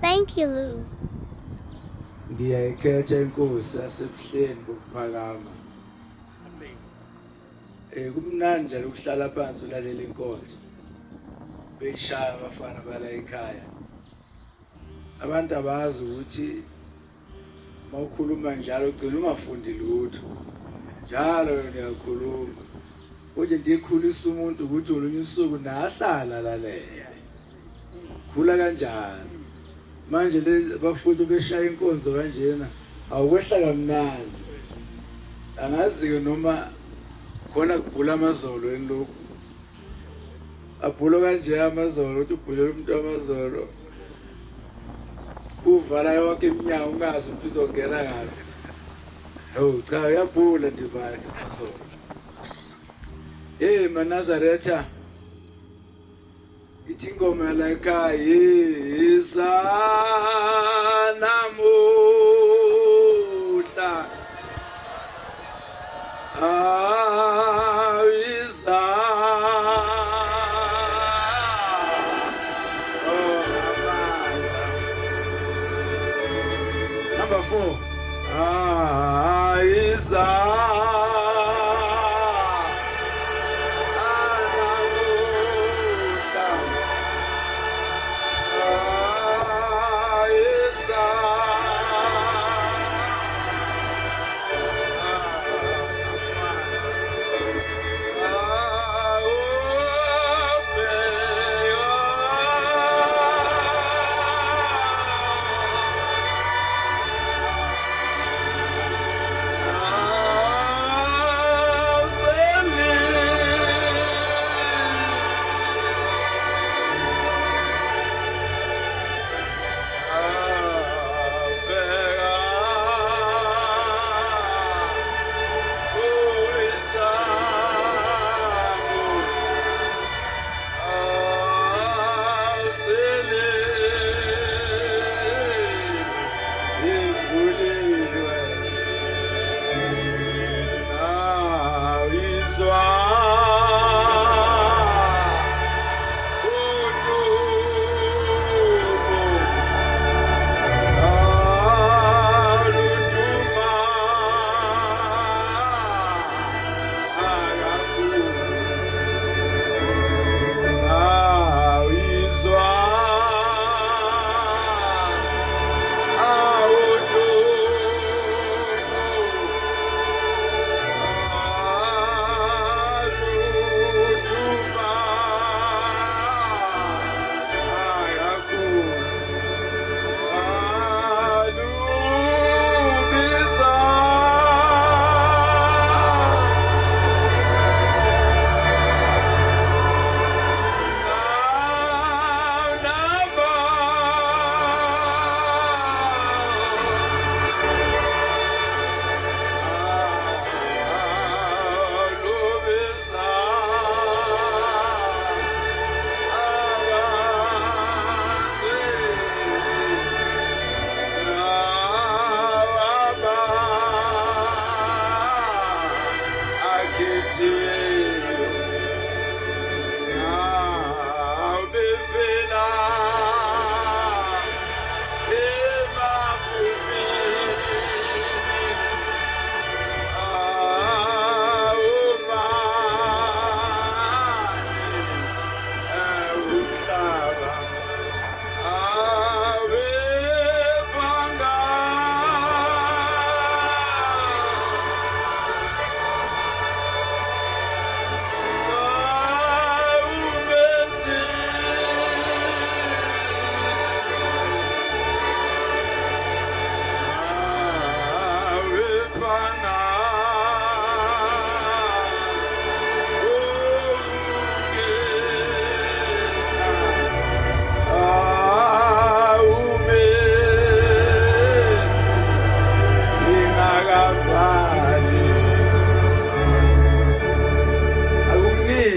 Bankilu. Ngiyayikhetha inkosi yasebuhleni bokuphakama. Kumnandi njalo ukuhlala phansi ulalela inkonzo. Beyishaya abafana bala ekhaya. Abantu abazi ukuthi mawukhuluma njalo ugcina ungafundi lutho. Njalo yona uyakhuluma. Konje nje ikhulisa umuntu ukuthi olunye usuku nahlala lalela. Khula kanjani? Manje le abafundi beshaya inkonzo kanjena awukwehla kamnandi. Angazi-ke noma khona kubhula amazolo yini lokhu. Abhula kanje amazolo ukuthi ubhulela umuntu amazolo. Uvala yonke iminyango ungazi ukuthi uzongena ngaphi. Hawu cha uyabhula ndibani amazolo. Hey maNazaretha. Ithi ingoma la ekhaya yiza namuhla. Ayiza. Oh, Number 4. Ayiza.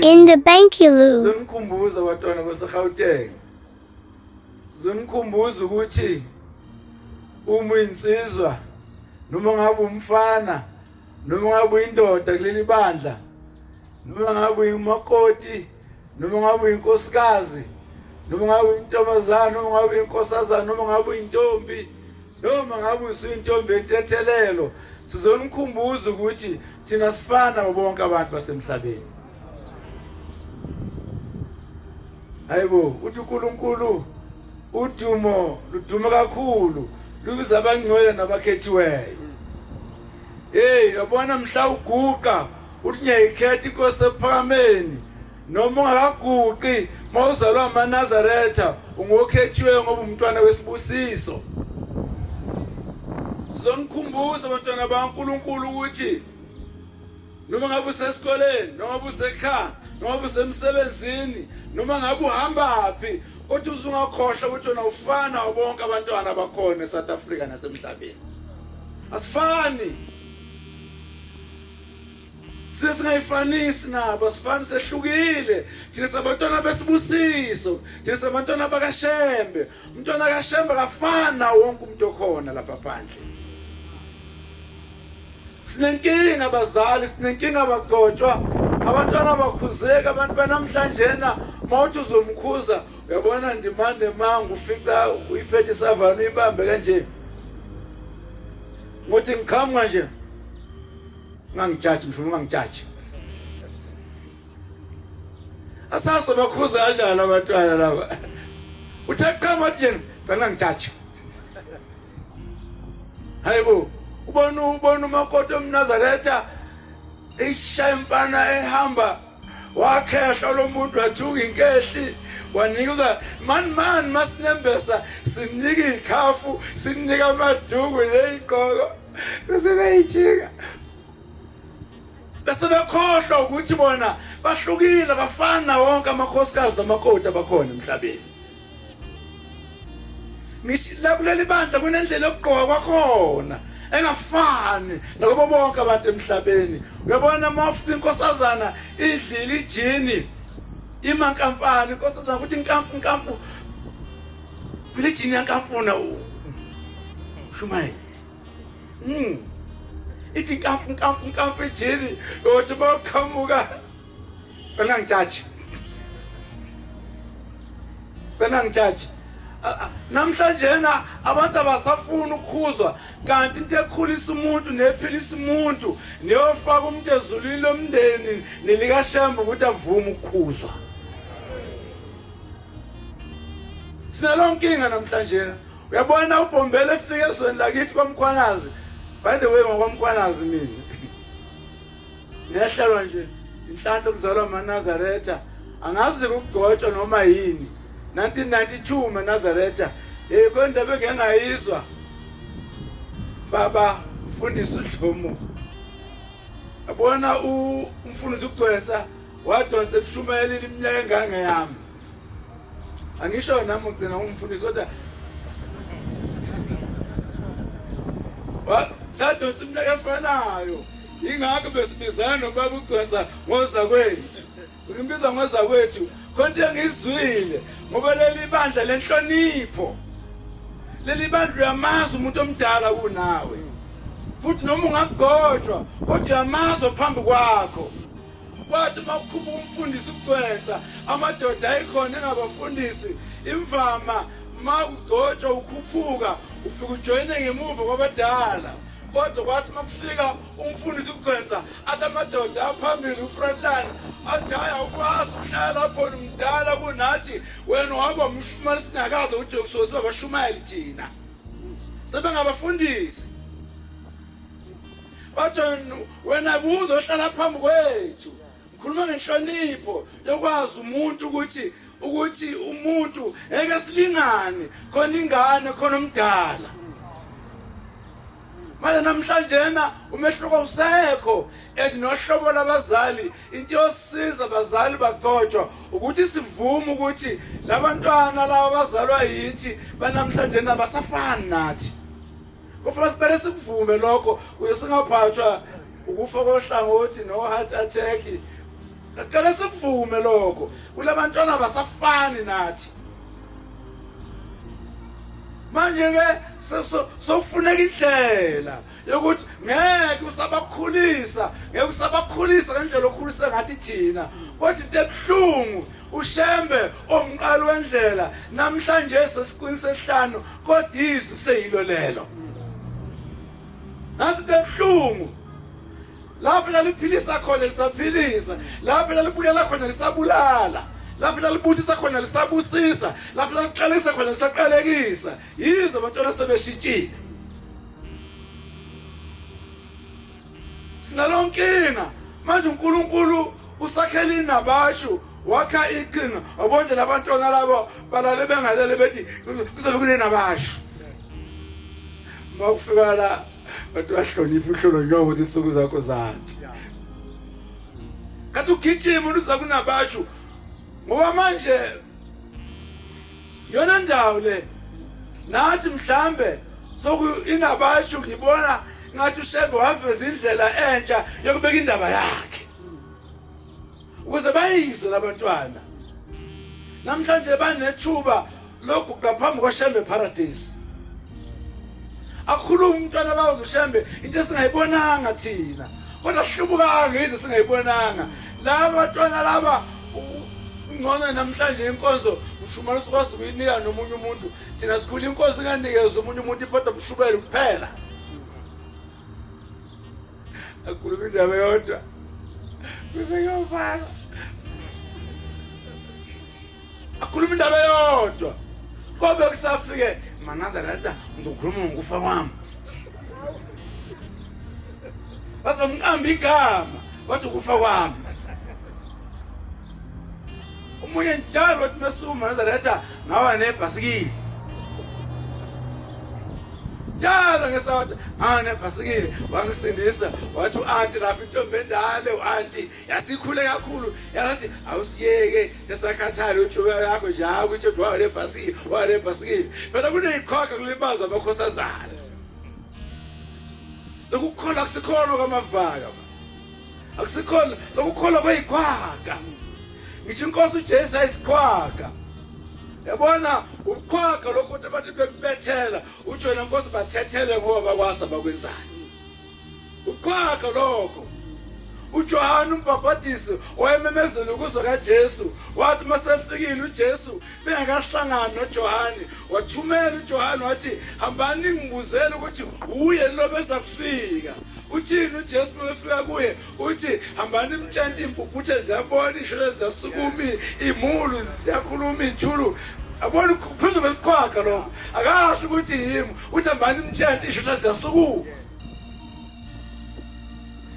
In the Bankilu. Sizonikhumbuza bantwana baseGauteng. Sizonikhumbuza ukuthi uma uyinsizwa noma ngabe umfana noma ngabe uyindoda kuleli bandla noma ngabe uyimakoti noma ngabe uyinkosikazi Noma ngabe uyintombazana, noma ngabe uyinkosazana, noma ngabe uyintombi, noma ngabe usuyintombi entethelelo, sizonikhumbuza ukuthi thina sifana bonke abantu basemhlabeni. Hayibo, uthi uNkulunkulu udumo ludume kakhulu lubiza abangcwele nabakhethiweyo. Hey, yabona mhla uguqa uthi ngiyayikhetha inkosi ephakameni noma ungakaguqi mawuzalwa amaNazaretha ungokhethiweyo ngoba umntwana wesibusiso. Sizonikhumbuza abantwana baNkulunkulu ukuthi noma ngabe usesikoleni noma ngabe usekhaya noma ngabe usemsebenzini noma ngabe uhambaphi kodwa uzungakhohlwa ukuthi wena ufana bonke abantwana abakhona eSouth Africa nasemhlabeni. Asifani, sisingayifanisi nabo, asifani, sehlukile thina. Sabantwana besibusiso thina, sabantwana bakaShembe. Umntwana kaShembe akafani nawo wonke umuntu okhona lapha phandle. Sinenkinga abazali, sinenkinga abagcotshwa, abantwana bakhuzeka. Abantu banamhlanjena mawuthi uzomkhuza, uyabona ndimande manga ufica uyiphethe isavana uyibambe kanje, ngothi ngiqhamuka nje, ungangijaji mshumi, ungangijaji. Asaso bakhuza kanjani abantwana laba? Uthe qhamuka nje, cela ungangijaji. Hayibo, ubona umakoti omNazaretha ishaya imfana ehamba, wakhehla lo muntu, wathuka inkehli, wanikeza mani mani masinembesa, simnika ikhafu, simnika amaduku neyigqoko, bese beyijika, bese bekhohlwa ukuthi bona bahlukile, bafana wonke amakhosikazi namakoti abakhona emhlabeni. Ngisho la kuleli bandla kunendlela yokugqoka kwakhona engafani nakubo bonke abantu emhlabeni. Uyabona uma ufika inkosazana idlile ijini imankamfana, inkosazana futhi inkamfu nkamfu phela ijini yankamfuna shumayela ithi nkamfu nkamfu nkamfu ijini, uthi bawuqhamuka, bengangitshatshi bengangitshatshi. Namhlanje na abantu abasafuni ukukhuzwa, kanti into ekhulisa umuntu nephilisa umuntu neyofaka umuntu ezulwini lomndeni nelikaShembe ukuthi avume ukukhuzwa. Sinalo nkinga namhlanje. Uyabona uBhombela efika ezweni lakithi kwaMkhwanazi, by the way ngokwaMkhwanazi mina nehlelwa nje inhlanhla okuzalwa amaNazaretha, angazi ukugcotshwa noma yini. 1992 maNazaretha, hey, kodwa beke ngayizwa baba mfundisi uDlomo, yabona umfundisi uGcwensa wadonsa ebushumayelini iminyaka engange yami. Angisho nami ugcina umfundisi, kodwa sadonsa iminyaka efanayo, ingakho besibizana nobaba uGcwensa ngozakwethu. Ngimbiza ngozakwethu khona into engizwile, ngoba leli bandla lenhlonipho, leli bandla uyamazi umuntu omdala kunawe, futhi noma ungagcotshwa kodwa uyamazi phambi kwakho. Kwathi uma kukhuphuka umfundisi uGcwensa, amadoda ayikhona engabafundisi, imvama uma kugcotshwa ukhuphuka ufika ujoyine ngemuva kwabadala. Kodwa kwathi uma kufika umfundisi uGcwensa, athi amadoda aphambili ufrontline, athi hayi, awukwazi ukuhlala lapho umdala kunathi wena, uhamba umshumayeli singakazi ukuthi kusuke sibabashumayeli thina, sebengabafundisi. Bathi wena buzohlala phambi kwethu. Ngikhuluma ngenhlonipho yokwazi umuntu ukuthi umuntu ngeke silingane, khona ingane khona omdala. Manje namhlanje na umehluko usekho, and nohlobo labazali, into yosiza abazali bagcotshwa ukuthi sivume ukuthi labantwana laba bazalwa yithi banamhlanje nabasafani nathi. Kufanele sibele sikuvume lokho ukuze singaphathwa ukufa kohlangothi no heart attack. Siqale sikuvume lokho, kulabantwana basafani nathi. Manje ke sokufuneka indlela yokuthi ngeke usabakhulisa, ngeke usabakhulisa ngendlela okhulisa ngathi thina. Kodwa into ebuhlungu uShembe omqalo wendlela namhlanje sesiqini sesihlanu kodwa izwi seyilo lelo. Nasi into ebuhlungu lapho laliphilisa khona lisaphilisa, lapho lalibulala khona lisabulala, lapho lalibusisa khona lisabusisa, lapho laliqalekisa khona lisaqalekisa. Yizo abantwana sebeshintshile. Sinalonkinga manje. uNkulunkulu usakhela inabashu, wakha iqhinga. Wabonje labantwana labo balale bengalele bethi kuzobe kunenabashu. Makufika la bantu bahlonipha uhlolo njengoba ukuthi insuku zakho zathi kathi ugijima uza kunabashu, ngoba manje yona ndawo le nathi mhlambe soku inabashu. Ngibona ngathi uShembe waveza indlela entsha yokubeka indaba yakhe ukuze bayizwe labantwana namhlanje banethuba lokuguqa phambi koShembe paradise, akhuluma umntwana bawo uShembe into esingayibonanga thina, kodwa hlubukanga yize singayibonanga. Laba bantwana laba ngcono namhlanje inkonzo mshumane sikwazi ukuyinika nomunye umuntu. Thina sikhula inkonzo inganikezwa omunye umuntu, iphatha bushubele kuphela. Akhuluma indaba yodwa kuze kuyofana, akhuluma indaba eyodwa kobe kusafike maNazaretha, ngizokhuluma ngokufa kwami. Bazomqamba igama bathi ukufa kwami. Omunye njalo wathi mesuma Nazaretha ngawa nebhasikili njalo ngesabatha, ngawa nebhasikili wangisindisa. Wathi u-anti lapha, intombi endala u-anti yasikhule kakhulu, yathi awusiyeke esakhathale utshuka yakho nje akuthi wawa nebhasikili, wawa nebhasikili. Phela kuneyikhokha kulimaza amakhosazana. Lokukholwa akusikholwa kwamavaka, akusikholwa lokukholwa kweyikhwaka. Ngisho inkosi uJesu ayisikhwaka, yabona ubukhwaka lokho ukuthi abantu bekubethela uthi wena nkosi bathethele ngoba bakwasa bakwenzayo, ubukhwaka lokho. uJohane umbhabhadisi wayememezela ukuza kaJesu, wathi masefikile uJesu bengakahlangani noJohane, wathumela uJohane wathi hambani ngibuzele ukuthi uye lo beza kufika. Uthini uJesu mefika kuye? Uthi hambani mtshente impuphuthe ziyabona, isholo ziyasukuma, imulu ziyakhuluma, ithulu yabona. Phezu kwesiqhwaga lokho, akasho ukuthi yimi, uthi hambani mtshente isholo ziyasukuma.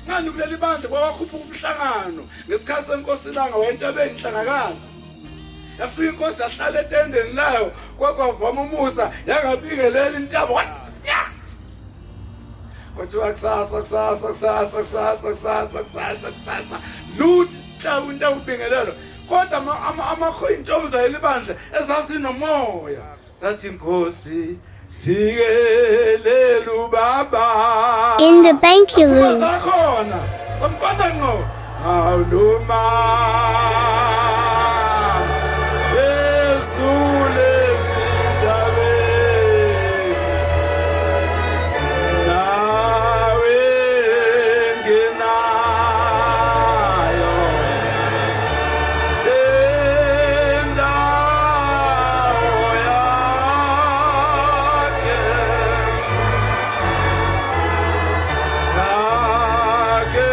Ngani kuleli bandla kwawakhuphuka umhlangano ngesikhathi senkosi ilanga wayentabeni inhlangakazi, yafika inkosi yahlala etendeni layo, kwakwavama umusa yangabingelela intaba, wathi ya kwathiwa kusasa kusasa kusasa kusasa kusasa kusasa kusasa luthi mhlawumbe into ubingelelo. Kodwa amakho intombi zaleli bandla ezazinomoya sathi inkosi sikelelu baba In the Bankilu. Zakhona bamqonda ngqo awuluma ezule zindabeni nawe nginayo indawo yakhe yakhe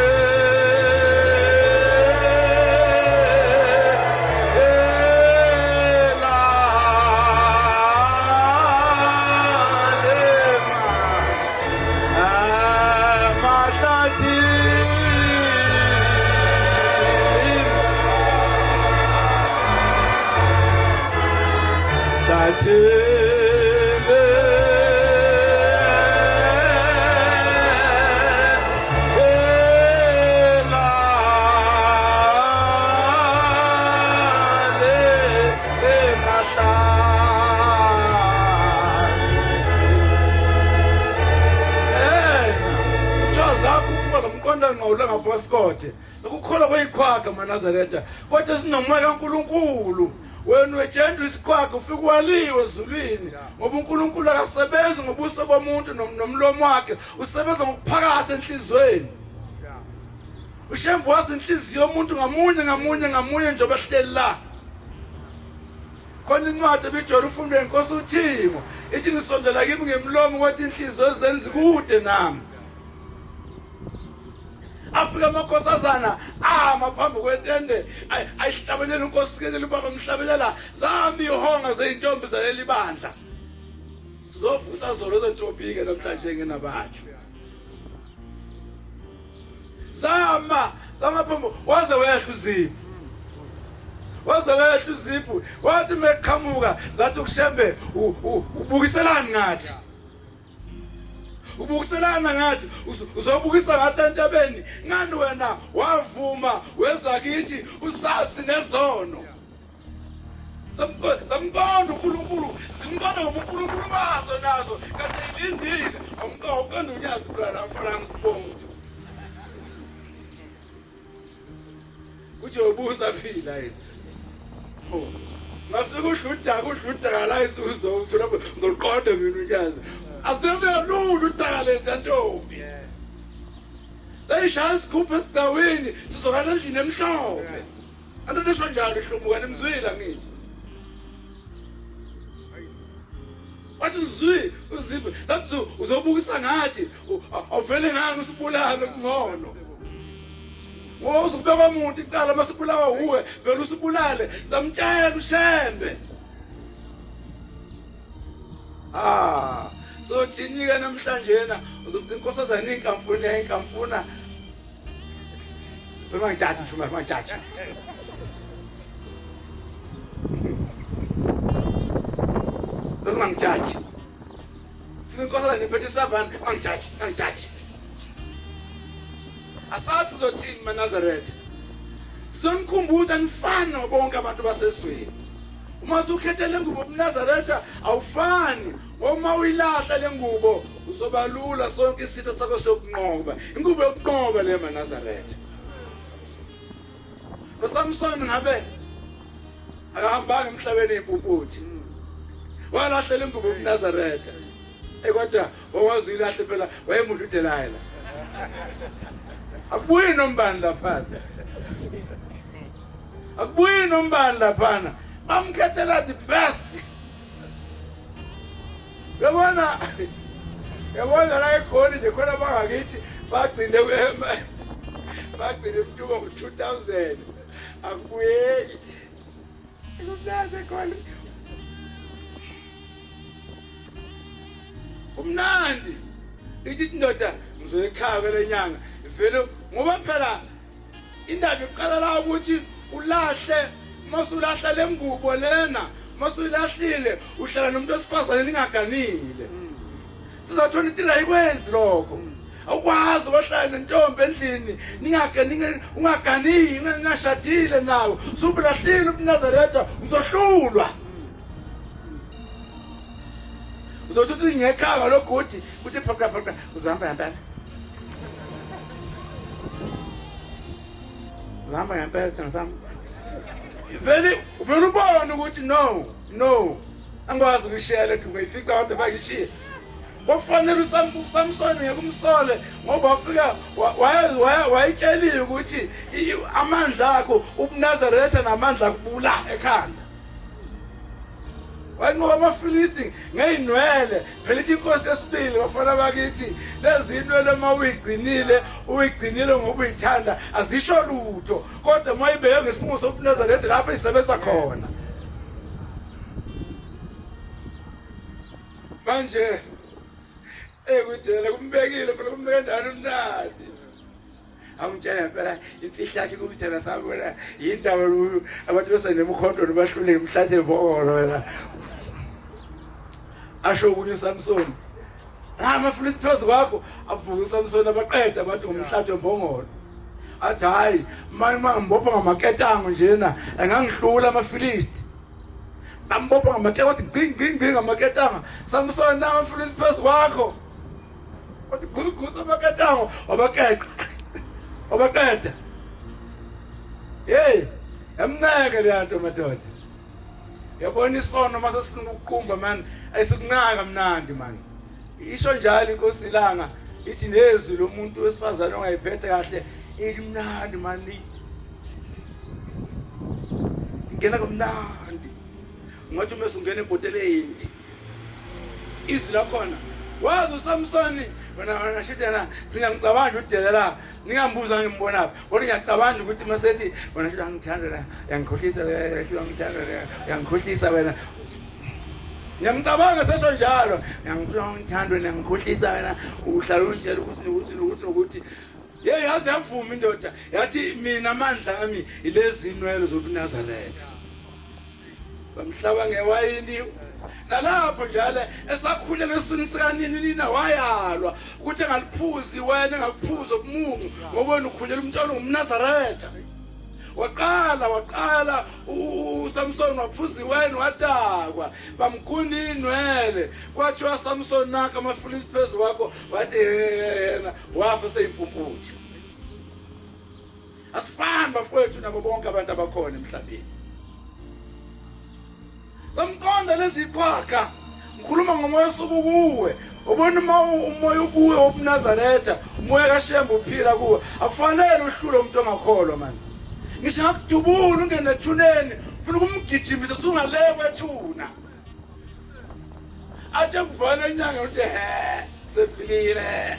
Zakho ngqo langaphosikote ukukholwa kweyikhwaga maNazaretha, kodwa sinomoya kaNkulunkulu. Wena wejendwa isiqhwaga ufike waliwe ezulwini ngoba uNkulunkulu akasebenzi ngobuso bomuntu nomlomo wakhe, usebenza ngokuphakathi enhlizweni. UShembe wazi inhliziyo yomuntu ngamunye ngamunye ngamunye njengoba sihleli la. Khona incwadi ebijwayele ufundwe inkosi uThingo ithi nisondela kimi ngemlomo kodwa inhliziyo zenzi kude nami. Afika amakhosazana ama phambi kwetende ayihlabelela inkosi Sikeleli ubaba mhlabelela zami ihonga zeyintombi zaleli bandla. Sizovusa zona zentombi-ke namhlanje ngenabatsho. Zama zama phambi waze wehla uziphu waze wehla uziphu wathi meqhamuka zathi ukushembe ubukiselani ngathi ubukiselana ngathi uzobukisa ngathi entabeni ngani wena wavuma weza kithi usazi nezono. Samqonda uNkulunkulu, simqonda ngoba uNkulunkulu bazo nazo kade ilindile. Awumqonda uqonda unyazi phela mfana ngisibonga ukuthi uthi ubusa phila yena. Oh. Ngafika udla udaka udla udaka la isuzo uthola ngizoqonda mina unyazi. Asiselula udaka lezi ntombi. Seyishaya isigubhu esigcawini sizokala endlini emhlophe. Anto esho njalo ihlubuka nimzwile ngithi. Wathi zwi uziphe sathi uzobukisa ngathi awuvele ngani usibulale kungcono. Ngoba uzobekwa umuntu icala masibulawa uwe vele usibulale samtshela uShembe. Ah so thini ke namhlanje na uzofuthi inkosazana inkamfuna inkamfuna Ungangijaji mshumela, ungangijaji. Ungangijaji. Fika inkosazana iphethe isavani, ungangijaji, ungangijaji. Asazi sizothini maNazaretha. Sizonikhumbuza nifane nabo bonke abantu basezweni. Uma usukhethe le ngubo ubuNazaretha awufani. Uma uyilahla le ngubo uzobalula sonke isitha sakho sokunqoba. Ingubo yokunqoba le maNazaretha. NoSamson ngabe akahambanga emhlabeni impumputhe. Walahlela ingubo yobuNazaretha. Kodwa wawazi uyilahle phela wayemudla uDelilah. Akubuyi nombani laphana. Akubuyi nombani laphana. Bamkhethela the best. Yabona yabona la eGoli nje khona bangakithi bagcine bagcine emtuba ngo-2000 akubuyeki kumnandi eGoli kumnandi ithi indoda ngizoya ekhaya kwele nyanga vele ngoba phela Indaba iqala la ukuthi ulahle uma usulahla le ngubo lena uma usuyilahlile uhlala nomuntu wesifazane ningaganile sizathola intila ayikwenzi lokho awukwazi ukuhlala nentombi endlini ningaganile ungaganile ningashadile nawe usubulahlile ubuNazaretha uzohlulwa uzothi uthi ngekhaya logudi uthi phaqa phaqa uzohamba ngempela Uhamba ngempela thina sami. Vele uvele ubone ukuthi no no angikwazi ukuyishiya le nto ngiyifica kodwa bayishiye. Kwakufanele uSamson ngeke umsole ngoba wafika wayitsheliwe ukuthi amandla akho ubuNazaretha namandla akubula ekhanda. Wayenqoba amaFilisti ngey'nwele phela ithi inkosi yesibili bafana bakithi lezi inwele uma uyigcinile uyigcinile ngoba uyithanda azisho lutho kodwa uma uyibeke ngesinqumo sobuNazaretha lapho isebenza khona manje ekudela kumbekile phela kumbeke endaweni emnandi Angitshela phela imfihlo yakhe kumthela sabona yindawo abantu besenemkhonto nobahluleke mhlathe embokolo wena. Asho okunye uSamson. AmaFilisti phezu kwakho avuka uSamson abaqeda abantu ngomhlatho wembongolo. Athi hayi manje mangibopha ngamaketango njena engangihlula amaFilisti. Bambopha ngamaketango wathi gqing gqing gqing ngamaketango. Samson amaFilisti phezu kwakho. Wathi gugusa amaketango wabakeqa. Wabaqeda. Hey, emnceke leya nto madoda. Yabona isono mase sifuna ukuqumba man, ayisikunaka kamnandi man. Isho njalo inkosi ilanga ithi nezwi lomuntu wesifazane ongayiphethe kahle elimnandi man. Ingena kamnandi. Ungathi uma usungena ebhoteleni. Izwi lakhona. Wazi uSamsoni wena wena shithi yena singiyamcabanga udelela ningambuza ngimbonaphi kodwa ngiyacabanga ukuthi masethi wena shithi angithanda la uyangikhohlisa wena shithi angithanda la uyangikhohlisa wena ngiyamcabanga sesho njalo ngiyangithanda wena ngikhohlisa wena uhlala ungitshela ukuthi nokuthi nokuthi nokuthi ye yaze yavuma indoda yathi mina amandla ami ilezi inwele zobuNazaretha bamhlaba ngewayini nalapho njalo esakhulelwe esiswini sikanini unina wayalwa ukuthi engaliphuzi wena engakuphuzi obumuncu ngoba wena ukhulela umntwana ungumnazaretha waqala waqala uSamson waphuza iwayini wadakwa bamgunda inwele kwathiwa Samson naka amafilisi phezu kwakho wathi yena wafa seyimpumputhe Asifani bafowethu nabo bonke abantu abakhona emhlabeni. Samqonda lezi qhwaga. Ngikhuluma ngomoya osuku kuwe. Ubona uma umoya ukuwe wobuNazaretha, umoya kaShembe uphila kuwe. Akufanele uhlule umuntu ongakholwa manje. Ngisho ngakudubula ungene ethuneni, ufuna ukumgijimisa sungale kwethuna. Athi kuvala inyanga uthi he sefikile.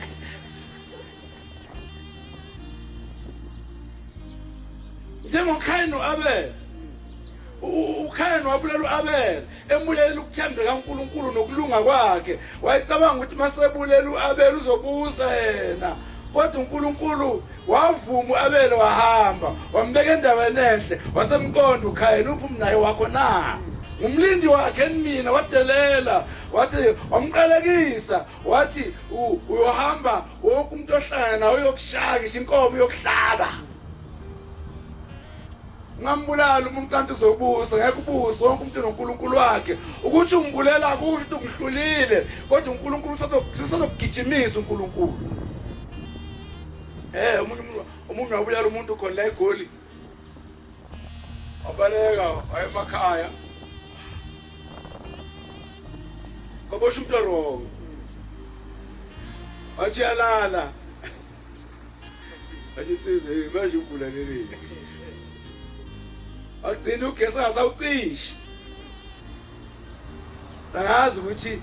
njengoKhayini noAbel. uKhayini wabulala uAbel embulela ukuthembeka kaNkuluNkulu nokulunga kwakhe. Wayecabanga ukuthi masebulela uAbel uzobusa yena, kodwa uNkulunkulu wavuma uAbel wahamba wambeka endaweni enhle, wasemqonda uKhayini, uphi umnaye wakho na? Ngumlindi wakhe mina wadelela, wathi wamqalekisa, wathi uyohamba wonke umuntu ohlangana nawe uyokushaya ngisho inkomo uyokuhlaba. Ungambulala umuntu kanti uzobusa, ngeke ubuse wonke umuntu noNkulunkulu wakhe. Ukuthi ungibulela kusho ukuthi ungihlulile, kodwa uNkulunkulu usazokugijimisa uNkulunkulu. Eh omunye umuntu omunye wabulala umuntu khona la eGoli. Wabaleka waya emakhaya. Kwaboshwa umuntu wrong. Wathi yalala. Wathi size manje ubulaleleni. Agcina ugesi angasawucishi. Angazi ukuthi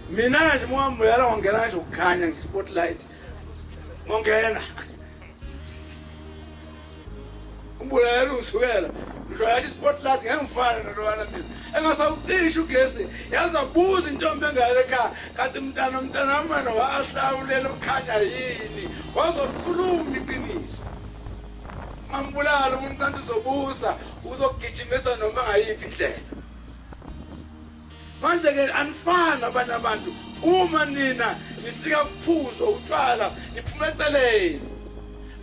mina nje uma wambulala wangena nje ukukhanya nje spotlight. Ngongena. Umbulala usukela. Ngisho yathi spotlight ngeke ngifane nalwana mina. Engasawucishi ugesi yaze abuza intombi engale ekhaya kanti mntana mntana wena wahlawulela ukukhanya yini wazokhuluma iqiniso. Ngambulala umuntu kanti uzobusa uzokugijimisa noma ngayiphi indlela. Manje ke anifani abanye abantu uma nina nifika kuphuzo utshwala niphuma eceleni.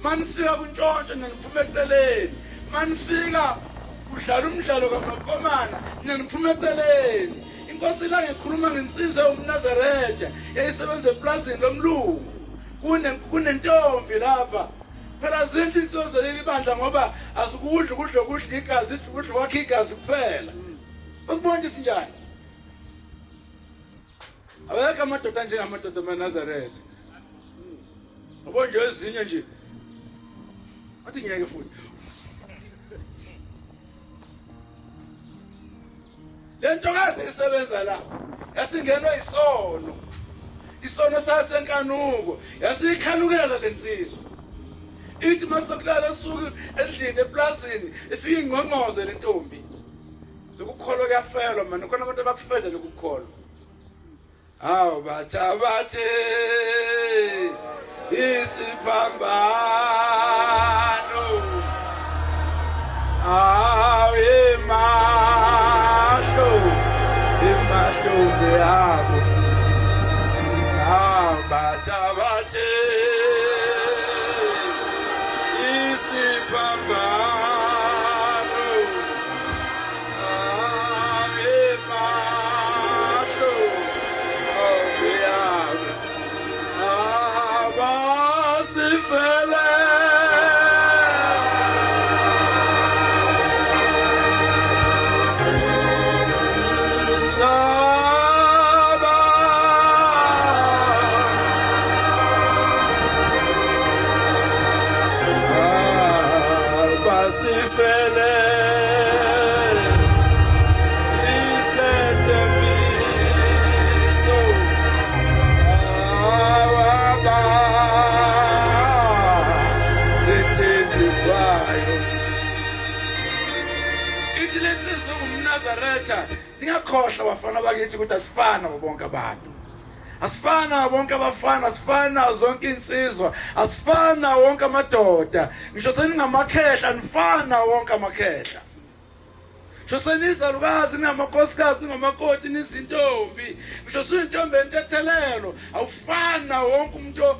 Manifika kuntshontsho niphuma eceleni. Manifika kudlala umdlalo kaMaqomana nina niphuma eceleni. Inkosi la ngikhuluma ngensizwa ewumNazaretha yayisebenza eplazini lomlungu. Kune kunentombi lapha phela zinhle insizwa zaleli bandla ngoba azikudli ukudla okudla igazi idla ukudla kwakhe igazi kuphela. Usibona ukuthi sinjani? Awekho amadoda anjengamadoda amaNazaretha. Yabo nje ezinye nje. Athi ngiyeke futhi. Le ntokazi isebenza la yasingenwa isono. Isono sasenkanuko yasikhalukela lensizwa. Ithi masokulala esuku endlini eplazini ifike ingqongqoze lentombi. Lokukholwa kuyafelwa mani, khona abantu abakufela lokukholwa. Hawu batha bathe isiphambano awu emahlo emahlombe abo hawu batha bathe isiphambano Ningakhohlwa bafana bakithi ukuthi asifani nabo bonke abantu. Asifana bonke abafana, asifana zonke insizwa, asifana wonke amadoda. Ngisho seningamakhehla, nifana wonke amakhehla. Ngisho senizalukazi ningamakhosikazi ningamakoti nizintombi. Ngisho suyintombi entethelelo, awufana wonke umuntu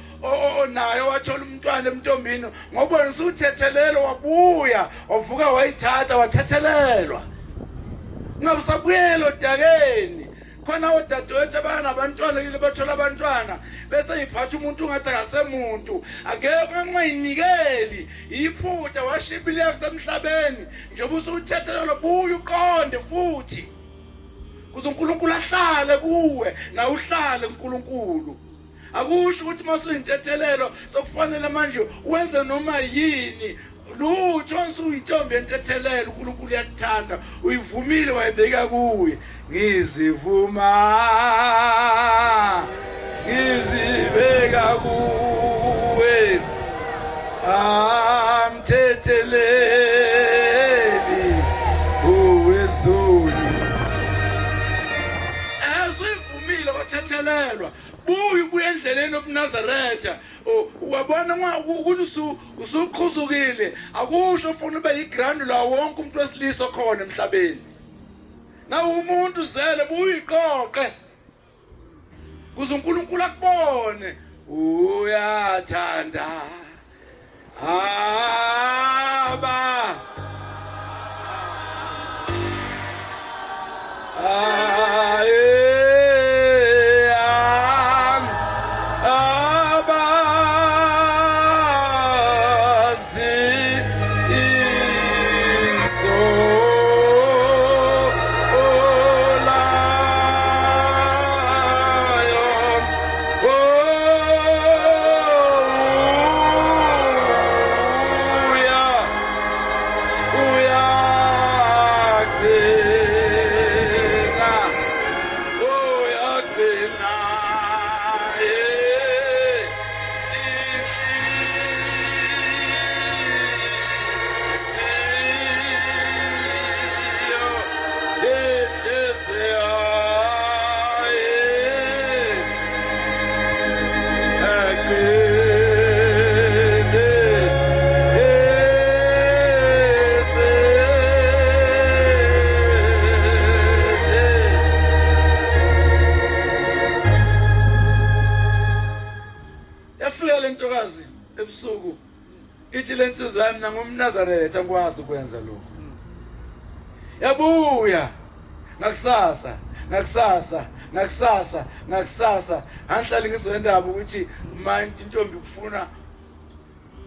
onayo wathola umntwana emntombini ngoba wena usuthethelelo wabuya wavuka wayithatha wathethelelwa. Ungabe usabuyela odakeni. Khona odadewethu abanabantwana kile bathola abantwana bese iphatha umuntu ungathi akasemuntu akekho engayinikeli iphutha washibileka kusemhlabeni njengoba usuthethelelo buya uqonde futhi kuze uNkulunkulu ahlale kuwe nawe uhlale kuNkulunkulu. Akusho ukuthi uma usuyintethelelo sokufanele manje wenze noma yini lutho. Usuyintombi yentethelelo, uNkulunkulu uyakuthanda, uyivumile wayibeka kuye. Ngizivuma ngizibeka kuwe, amthetheleli uwezulu. Usuyivumile wathethelelwa, buya ubuye endleleni yobuNazaretha. Wabona ukuthi usuqhuzukile, akusho ufuna ube yigrand la wonke umuntu wesilisa okhona emhlabeni. Nawe umuntu zele buyiqoqe kuze uNkulunkulu akubone. Uyathanda aba abazi izolayo. Uya uyagcina, uyagcina inhliziyo inhliziyo Yafika le ntokazi ebusuku ithi le nsizwa yami nangumNazaretha ngikwazi ukwenza lokhu. Yabuya ngakusasa ngakusasa ngakusasa ngakusasa angihlale ngizwe indaba ukuthi uma intombi kufuna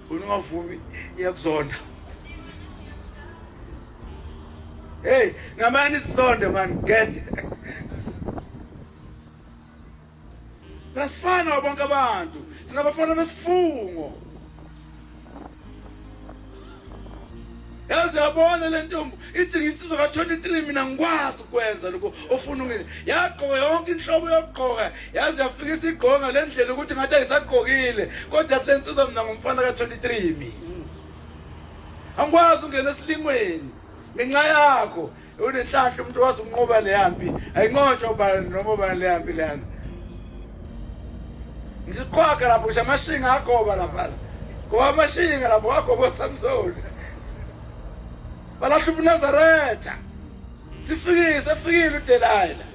ungavumi iyakuzonda. Hey, ngamani isizonde man get. Nasifana bonke abantu, singabafana besifungo. Yazi yabona le ntombi ithi nginsizwa ka-23 mina ngikwazi ukwenza lokho ofuna ungenze. Yagqoka yonke inhlobo yokugqoka, yazi yafika isigqonga le ndlela ukuthi ngathi ayisagqokile, kodwa le nsizwa mina ngumfana ka-23 mina. Angikwazi ungena esilingweni ngenxa yakho. Unenhlanhla umuntu wazi ukunqoba le yampi. Ayinqotshwa ubani noma ubani le yampi leyana. Ngisiqhwaga lapho ngisho amashinga agoba lapha. Ngoba amashinga lapho agoba uSamsoni. Balahla ubuNazaretha. Sifikile, sefikile uDelila.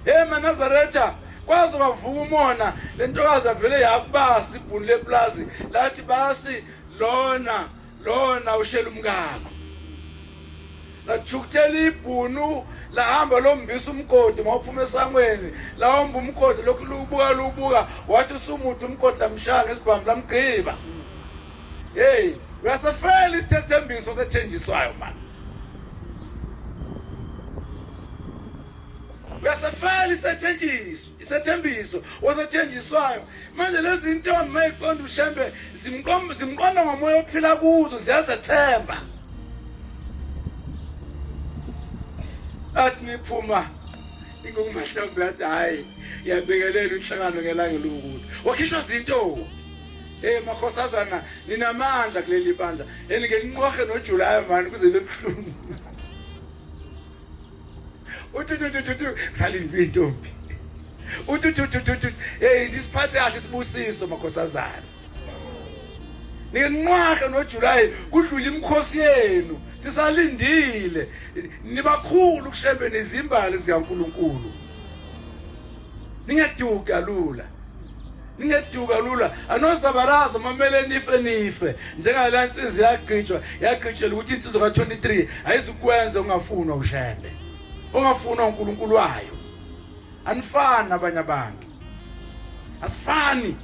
Hey maNazaretha, kwaze kwavuka umona le ntokazi avele yakubasa ibhunu leplazi lathi basi lona lona ushela umkakho lathukuthela ibhunu lahamba lombisa umgodi mawuphuma esangweni lawomba umgodi lokhu lubuka lubuka wathi usumude umgodi lamshaya ngesibhamu lamgqiba. Hey, uyasefela isithembiso sethenjiswayo mani, uyasefela isethenjiso isethembiso wasethenjiswayo. Manje lezi ntombi mayiqonda uShembe zimqonda ngomoya ophila kuzo, ziyazethemba. Athi niphuma ingumahlombe athi hayi yabingelela inhlangano ngelanga lokuthi wakhishwa zintombi. Hey makhosazana ninamandla kuleli bandla enike ninqohe noJulayi mani kuze bebuhlungu. Uthi uthi uthi uthi kusalindwe intombi. Uthi uthi uthi uthi hey nisiphathe kahle isibusiso makhosazana. Ninqwahe noJuly kudlula imikhosi yenu sisalindile nibakhulu kushembe nezimbali zikaNkuluNkulu. Ningaduka lula. Ningeduka lula anozabaraza mamele nife nife njengala nsizwa yagqitshwa yagqitshelwa ukuthi insizwa ka-23 ayizukwenza ungafunwa ushembe ongafunwa uNkulunkulu wayo. Anifani nabanye abantu, asifani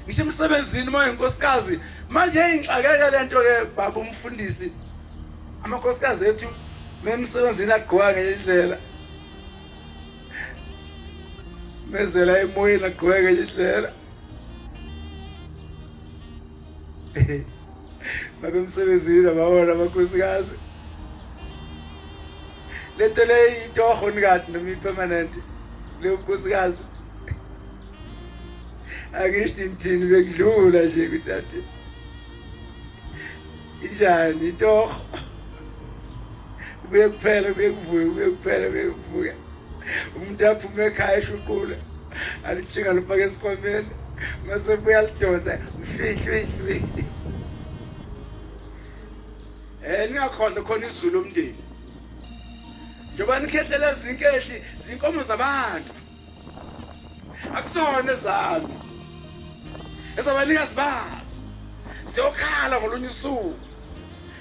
ngisho emsebenzini uma uyinkosikazi. Manje ingixakeke lento ke baba umfundisi, amakhosikazi ethu memsebenzini agqoka ngenye indlela, mezela emoyeni agqoke ngenye indlela, babemsebenzini abawona amakhosikazi. Lento leyi itoho nikade noma ipermanent leyo nkosikazi, angisho ngithini, bekudlula nje ukuthi athi injani itoho, kubuye kuphela, kubuye kuvuke, kubuye kuphela, kubuye kuvuke. Umuntu aphume ekhaya eshuqula alithinga lufake esikhwameni, mase buya lidonsa hlwi hlwi hlwi. Ningakhohlwa khona izulu lomndeni, njengoba nikhehlela izinkehli zinkomo zabantu, akusona ezami, ezabanikazi bazo ziyokhala ngolunye usuku.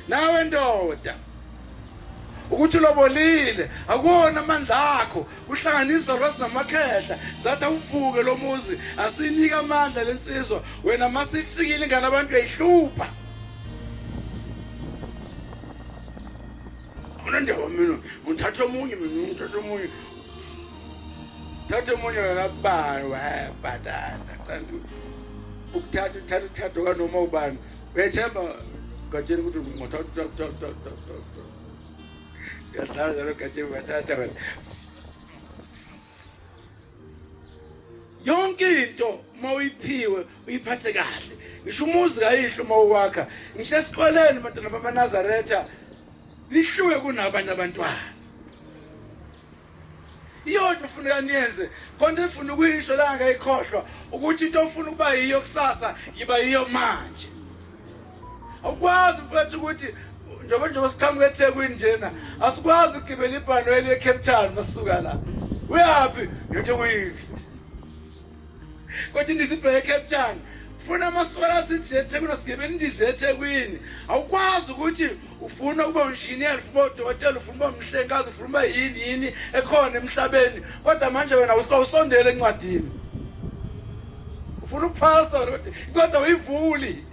Nawe ndoda, ukuthi ulobolile akuwona amandla akho, kuhlanganisa lwazi namakhehla zathi awuvuke lo muzi, asinika amandla lensizwa. Wena masifikile ingane abantu uyayihlupha. Unendawo mina ngithatha omunye, mina ngithatha omunye, thatha omunye wena bani webhatata kanti ukuthatha uthatha uthatha kanoma ubani uyethemba gatsheni ukuthi ngathatha uthatha uthatha uyadlala njalo gatsheni ungathatha wena yonke into. Uma uyiphiwe uyiphathe kahle, ngisho umuzi kayihlo uma uwakha, ngisho esikoleni bantwana bamaNazaretha nihluke kunabanye abantwana. Iyodwa ufuneka niyenze konke efuna ukuyisho la ngayikhohlwa ukuthi into ofuna ukuba yiyo kusasa yiba yiyo manje. Awukwazi mfethu ukuthi njengoba siqhamuka eThekwini njena, asikwazi ukugibela ibhanoyi eCape Town masisuka la. Uyaphi? NgeThekwini. Kodwa indiza ibheke eCape Town. Funa amaswela sithi eThekwini asigibela indiza eThekwini. Awukwazi ukuthi ufuna ukuba unjiniyela, ufuna ukuba udokotela, ufuna ukuba umhlengikazi, ufuna ukuba yini yini ekhona emhlabeni, kodwa manje wena usondele encwadini ufuna ukuphasa kodwa uyivuli.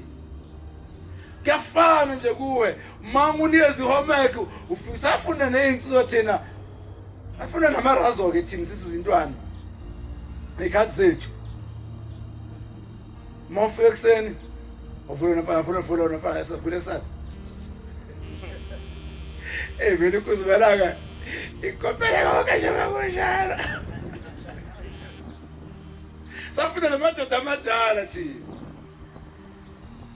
Kuyafana nje kuwe uma ungunikeza i-homework usafunda ney'nsizwa, thina afuna namarazo-ke thina sisizintwana ngey'khathi zethu. Uma ufika ekuseni uvula nofana uvula uvula nofana savula esasa eyi vele ukuzibelaka ikopele konke nje makunjalo. Safunda namadoda amadala thina,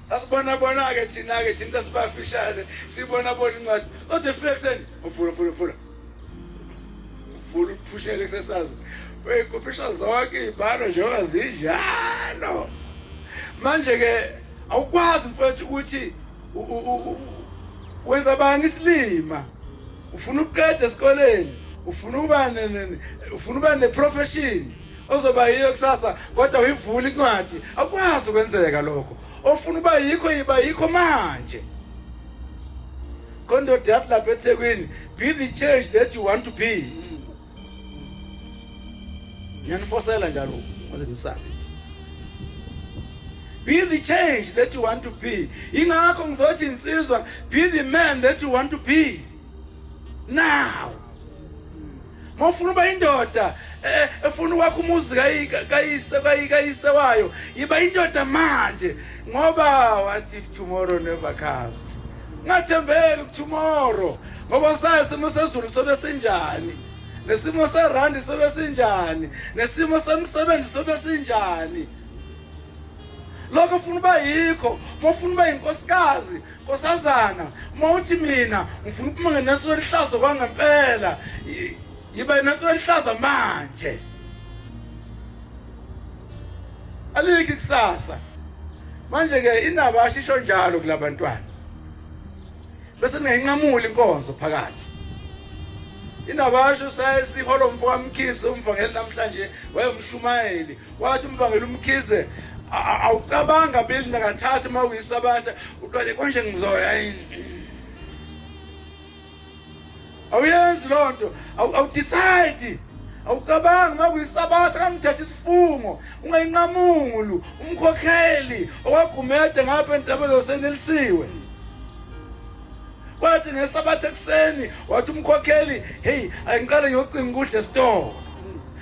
sasibona bona-ke thina-ke thina sasibafishane sibona bona incwadi, kodwa efika ekuseni uvula uvula uvula uvula uphushele kusesazi uyikopisha zonke iy'bhalo njengoba zinjalo. Manje-ke awukwazi mfowethu ukuthi wenza bani isilima, ufuna ukuqeda esikoleni, ufuna ukuba ne-profession ozoba yiyo kusasa, kodwa uyivula incwadi. Akwazi ukwenzeka lokho. Ofuna uba yikho yiba yikho manje. Kondoda yathi lapha eThekwini, be the change that you want to be. Ngiyanifosela njalo ngoze nisabe. Be the change that you want to be. Ingakho ngizothi insizwa, be the man that you want to be now. Mawufuna uba indoda efuna ukwakha umuzi kayise kayise wayo, yiba indoda manje, ngoba what if tomorrow never comes? Ngathembeli tomorrow, ngoba sazi isimo sezulu sobe sinjani, nesimo serandi sobe sinjani, nesimo semsebenzi sobe sinjani. Lokho ufuna uba yikho, mawufuna uba inkosikazi, nkosazana, mawuthi mina ngifuna ukuphuma ngeneso elihlazo kwangempela. Yiba naso elihlaza manje. Alikho ikusasa. Manje ke indaba ashisho njalo kulabantwana. Bese ningayinqamuli inkonzo phakathi. Indaba asho sayesihola umfo kaMkhize umvangeli namhlanje wayemshumayeli wathi umvangeli uMkhize awucabanga bili nakathathu uma uyisabatha uqale konje ngizoya awuyenzi loo nto awudecide awucabangi uma kuyisabatha kangithatha isifungo ungayinqamulu umkhokheli owagumede ngapha entabeni zasenelisiwe kwathi ngesabatha ekuseni wathi umkhokheli heyi angiqale ngiyocinga ukudla esitolo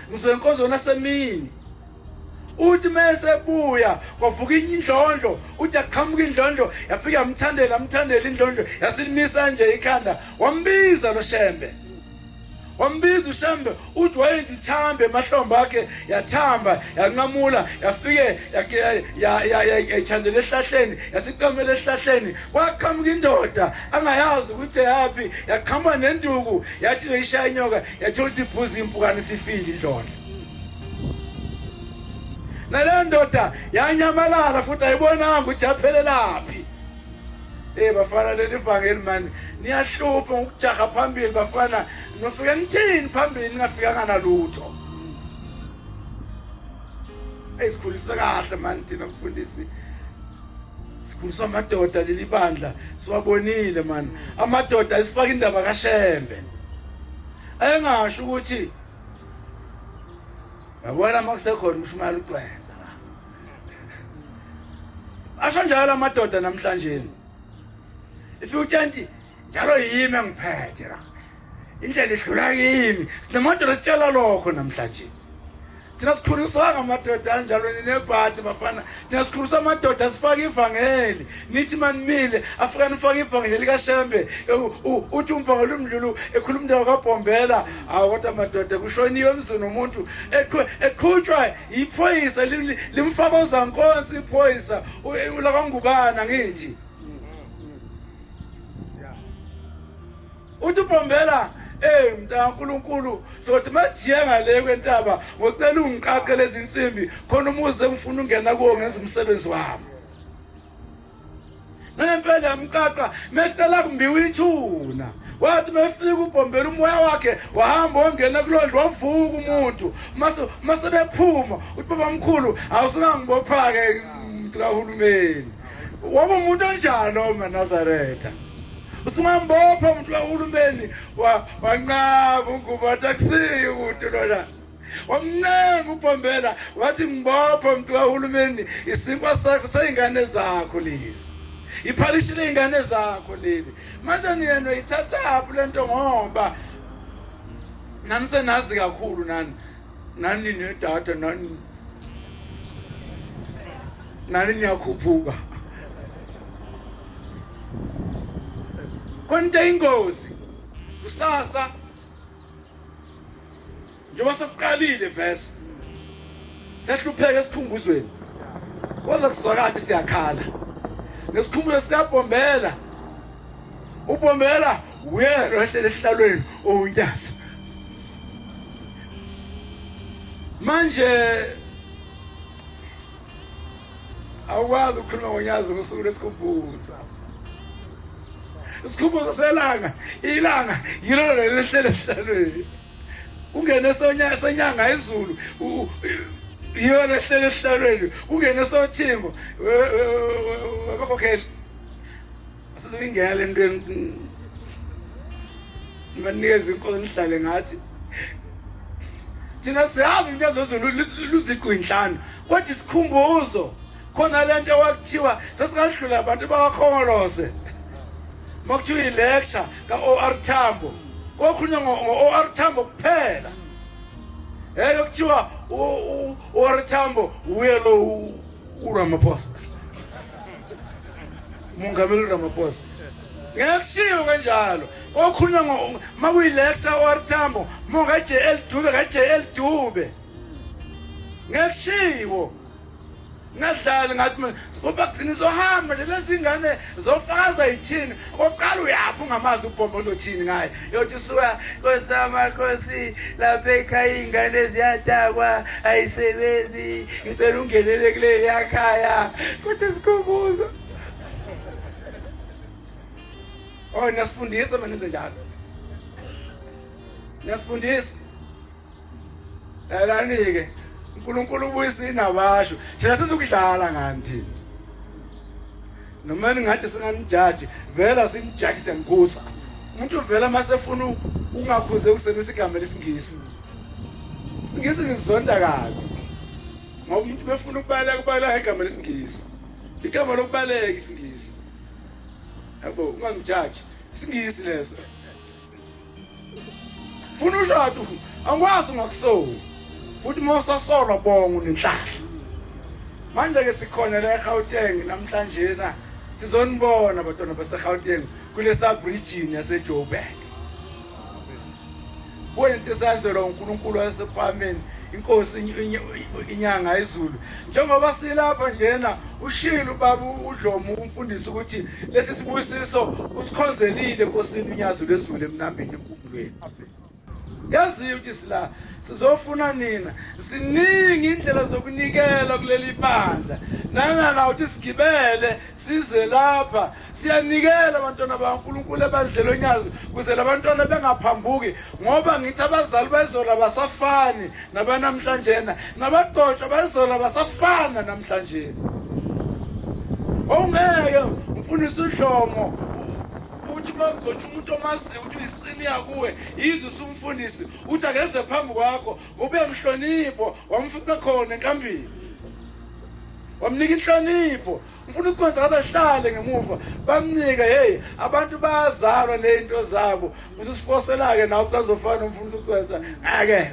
ngizoya enkonzweni nasemini uthi mesebuya kwavuka indlondlo uthi yaqhamuka indlondlo yafika yamthandela yamthandela indlondlo yasimisa nje ikhanda wambiza lo shembe wambiza ushembe uthi wayezithambe emahlombe akhe yathamba yanqamula yafike yayithandela ehlahleni yasiqamela ehlahleni kwaqhamuka indoda angayazi ukuthi yaphi yaqhamuka nenduku yathi yoyishaya inyoka yathola ukuthi ibhuza impukane isifile indlondlo naleyo ndoda yanyamalala futhi ayibonanga ukuthi yaphelelaphi. Eh bafana leli vangeli mani niyahlupha ngokujaha phambili bafana nofike nithini phambili ningafikanga nalutho. Esikhulisa kahle mani thina mfundisi. Sikhuliswa amadoda leli bandla siwabonile mani. Amadoda esifaka indaba kaShembe. Engasho ukuthi yabona uma kusekhona umshumayela ucwenza la asho njalo amadoda namhlanje ifike utshenti njalo yimi engiphethe la indlela idlula kimi sinamadoda esitshela lokho namhlanje thina sikhuliswa ngamadoda anjalo ninebhadi bafana thina sikhuliswa amadoda sifake ivangeli nithi manimile afika nifake ivangeli likashembe uthi umvangeli umdlulu ekhuluma indaba kabhombela awu kodwa madoda kushoniwe emzini womuntu eqhutshwa yiphoyisa limfaka ozankonsi iphoyisa ulakwangubana ngithi uthi ubhombela Hey mntaka uNkulunkulu sokuthi masijiye ngale kwentaba ngocela ungiqaqe lezi nsimbi khona umuzi engifuna ungena kuwo ngenza umsebenzi wami Nangempela yamqaqa mefika la kumbiwa ithuna wathi mefika ubhombela umoya wakhe wahamba wangena kulondlu wavuka umuntu mase mase bephuma uthi babamkhulu awusungangibopha-ke mntu kahulumeni wakumuntu onjalo maNazaretha usungambopha umuntu kahulumeni wanqaba ungubo wathi akusiyo umuntu lona wamncenga ubhombela wathi ngibopha mntu kahulumeni isinkwa sakho seyingane zakho lezi iphalishi ley'ngane zakho leli manje niyena uyithathaphi le nto ngoba nani senazi kakhulu nani nani nedata nani nani niyakhuphuka khona into eyingozi kusasa njengoba sekuqalile verse sehlupheka esikhumbuzweni kodwa kuzwakade siyakhala ngesikhumbuzo siyabhombela ubhombela uye lo ehlele esihlalweni owunyazi manje awukwazi ukukhuluma ngonyazi ngosuku lwesikhumbuzo isikhumbuzo selanga ilanga yilo leli ehlele esihlalweni ungene senyanga izulu yiyo lehlele esihlalweni ungene sothingo webakhokheli asizokingena le ntweni nibanikeza inkosi nihlale ngathi thina siyazi into ezozulu luziqu inhlanu kodwa isikhumbuzo khona le nto kwakuthiwa sesingadlula abantu bawakhongolose uma kuthiwa i-lecture ka-OR Tambo kokhulunywa ngo-OR Tambo kuphela ngeke kuthiwa u-OR Tambo uye lo uRamaphosa umongameli uRamaphosa ngeke kushiwo kanjalo okhulunywa ngo uma kuyi-lecture OR Tambo monga-JL Dube ka-JL Dube ngeke kushiwo. Ngadlali ngathi mina ngoba kuthina izohamba nje lezi ngane zofakaza yithini okokuqala uyaphi ungamazi ubhomba uzothini ngaye yothi usuka kosamakhosi lapha ekhaya iy'ngane ziyadakwa ayisebenzi ngicela ungenele kuleli yakhaya kodwa isikhumbuzo oh niyasifundisa manje nenze njalo niyasifundisa Lalani-ke uNkulunkulu ubuyisa inabasho thina sizukudlala ngani thina noma ningathi singanijaji vela sinijaji siyanikhuza umuntu uvela uma sefuna ukungakhuze ukusebenzisa igama lesingisi isingisi ngizonda kabi ngoba umuntu befuna ukubaleka ubaleka igama lesingisi igama lokubaleka isingisi yabo ungangijaji isingisi leso funa ushado angikwazi ungakusoli futhi uma usasolwa bonga unenhlahla manje ke sikhona la eGauteng namhlanje na sizonibona bantwana baseGauteng kule sub region yaseJoburg kuyinto esenzelwa uNkulunkulu wasephameni inkosi inyanga izulu njengoba silapha njena ushilo ubaba uDlomo umfundisi ukuthi lesi sibusiso usikhonzelile enkosini unyazi lwezulu emnambithi enkumbulweni yaziyo ukuthi sila sizofuna nina ziningi indlela zokunikela kuleli bandla nangala ukuthi sigibele size lapha siyanikela abantwana bakaNkulunkulu ebandleni lonyazi kuze labantwana bengaphambuki ngoba ngithi abazali bayizolo basafani nabanamhlanjena nabagcotshwa bayizolo basafana namhlanje ongeke umfundisi udlomo uthi bagcotshwa umuntu omaziyo ukuthi uyisiniya kuwe yize usumfundisi uthi akeze phambi kwakho ube mhlonipho wamfica khona enkambini wamnika inhlonipho Ngifuna ukukhonza kaze ahlale ngemuva bamnike hey abantu bayazalwa nezinto zabo usifosela ke nawe ukazofana nomfundisi ucwensa ngeke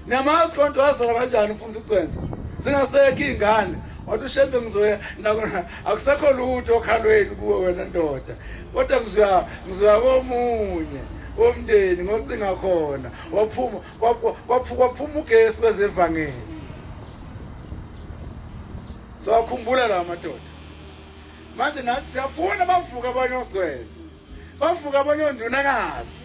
niyamazi konto wazalwa kanjani umfundisi ucwensa zingasekho iy'ngane wathi ushembe ngizoya nakona akusekho lutho okhalweni kuwe wena ndoda kodwa ngizoya ngizoya komunye womndeni ngocinga khona waphuma kwaphuma ugesi kwezevangeli Sawakhumbula la madoda. Manje nathi siyafuna bavuka abanye ogcwele. Bavuka abanye ondunakazi.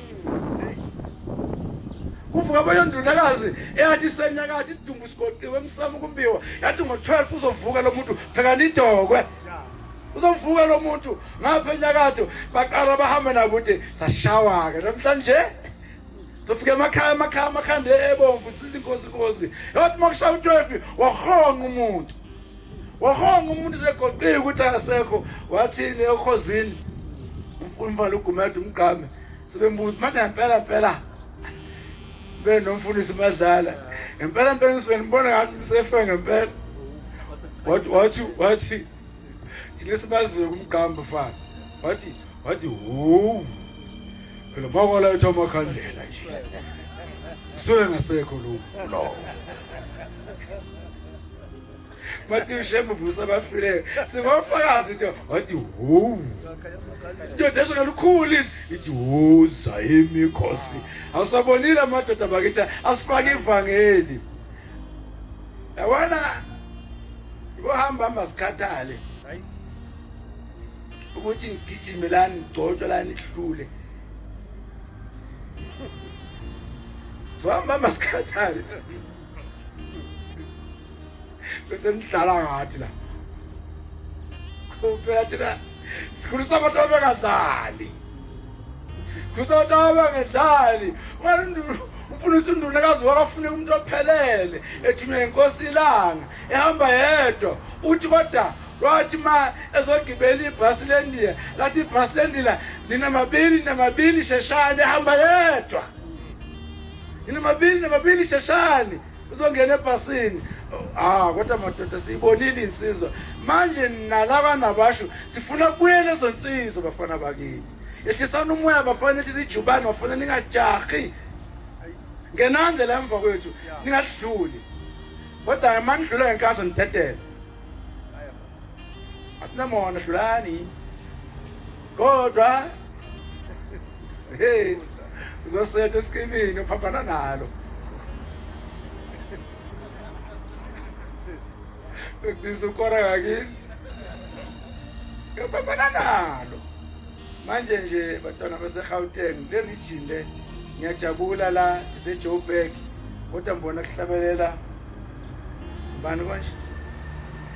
Kuvuka abanye ondunakazi eyathi isenyakathi isidumbu sigoqiwe emsamo kumbiwa. Yathi ngo-12 uzovuka lo muntu phekani idokwe. Uzovuka lo muntu ngapha enyakatho baqala bahamba nabo ukuthi sashawa ke namhlanje. Sofika emakhaya amakhaya amakhanda ebomvu siza inkosi inkosi. Yathi makushaya u12 wahonga umuntu. Wahonga umuntu segoqiwe ukuthi akasekho wathini ekhozini. Umfana uGumede umgqame sebembuza manje ngempela mpela benomfundisi Madlala. Ngempela mpela ngisibona ngathi msefe ngempela. Wathi wathi wathi thina sibaziyo kumqambo fana. Wathi wathi hu phela bakwala amakhandlela nje kusuke ngasekho lo lo bathi ushembe uvusa abafileyo singofakazi into wathi hu indoda esho ngelikhulu ithi huza imikhosi awusabonile amadoda bakithi asifake ivangeli yabona kuhamba hamba sikhathale ukuthi ngigijime la ngigcotshwe la nidlule zohamba masikhathale bese nidlala ngathi la kuphela thina sikhulisa abantu abengadlali khulisa abantu abangadlali umfundisi unduna kazi wakafune umuntu ophelele ethunywe inkosi ilanga ehamba yedwa uthi kodwa wathi ma ezogibela ibhasi lendiya lathi ibhasi lendila nina mabili namabili sheshani ehamba yedwa nina mabili namabili sheshani uzongena ebhasini ah kodwa madoda siyibonile insizwa manje nalaba nabasho sifuna kubuyela lezo nsizwa bafana bakithi yehlisani umoya bafana ehlisa ijubane bafana ningajahi ngenani la emva kwethu ningadluli kodwa manidlula ngenkazo nidedele asinamona dlulani kodwa hey uzosetha esikimini uphambana nalo Ugcina ukora ngakini. Ngiyabambana nalo. Manje nje bantwana baseGauteng le region le ngiyajabula la sise Joburg kodwa ngibona kuhlabelela bani konje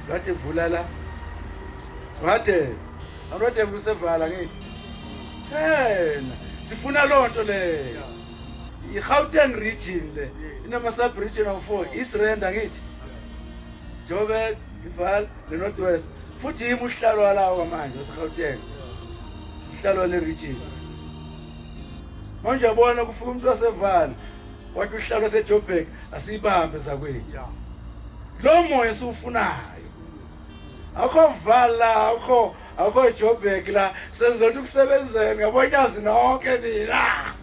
kade vula la kade awurade kusevala ngithi hena sifuna lonto leyo i-Gauteng region le inama sub region of 4 East Rand angithi Joburg iVaal ne-North West futhi yimi uhlalo walawo manje waseGauteng uhlalo wale region manje yabona kufika umuntu waseVaal wathi uhlalo waseJoburg asiyibambe zakwethu lo moya esiwufunayo akho vala akho akho Joburg la senza ukuthi kusebenzele ngabonyazi nonke nina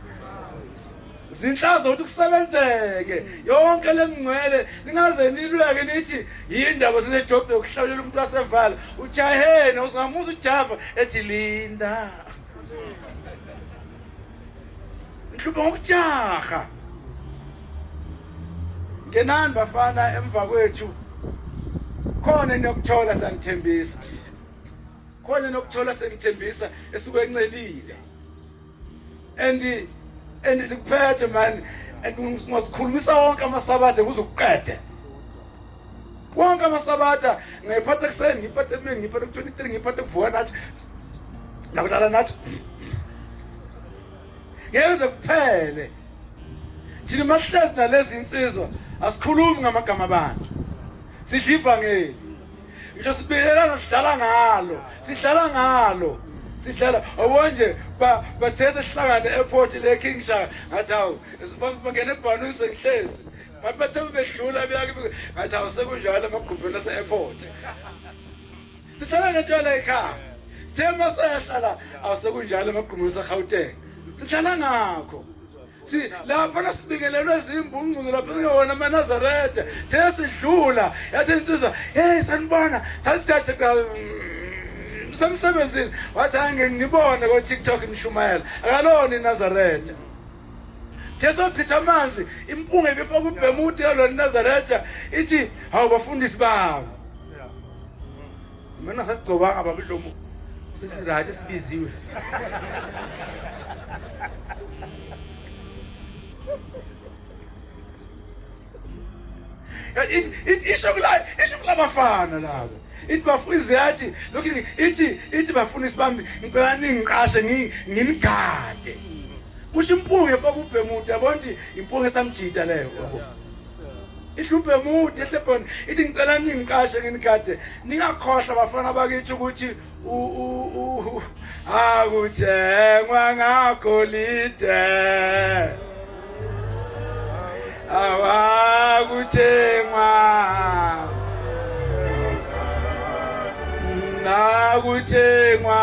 zinhlazo ukuthi kusebenzeke yonke lemngcwele ningaze nilweke nithi yindaba sisejobhe yokuhlawulela umuntu wasevala ujahene uzingamuza ujava ethi linda nhlupha ngokujaha ngenani bafana emva kwethu khona eniyokuthola sanithembisa khona enokuthola senithembisa esukwencelile and and sikuphethe man and ungasikhulumisa wonke amasabatha kuze ukuqede wonke amasabatha ngayiphatha ekuseni ngiyiphathe emini ngiyiphathe ku-23 ngiyiphathe kuvuka nathi nakulala nathi ngeke kuze kuphele thina mahlezi nalezi insizwa asikhulumi ngamagama abantu sidla ivangeli ngisho sibiyelana sidlala ngalo sidlala ngalo sidlala awonje bathe sihlangane airport le King Shaka ngathi hawu bangena ebhanwini sengihlezi bathi bathe bedlula beyake ngathi hawu sekunjalo emagumbini ase airport sidlala ngento yala ekhaya sithe masehla la awusekunjalo emagumbini ase Gauteng sidlala ngakho si lapha nasibingelelwe zimbungculu lapha singewona amanazaretha thina sidlula yathi insizwa hey sanibona sasijaje semsebenzini wathi hayi nginibone ko-tiktok nishumayela akalona inazaretha Jesu ochitha amanzi impunga ibifaka ubhemuthi yalona inazaretha ithi hawu bafundisi babo mina sagcobanga babidlomo sesirathi sibiziwe isho kula isho kulabafana laba ithi bafuna yathi lokhu ithi ithi bafuna isibambi ngicela ningiqashe nginigade kusho impunga efaka ubhemude yabona ukuthi impunga esamjita leyo yabo ihluphe mude ehlebhona ithi ngicela ningiqashe nginigade ningakhohlwa bafana bakithi ukuthi akuthengwa ngagolide awakuthengwa nakuthengwa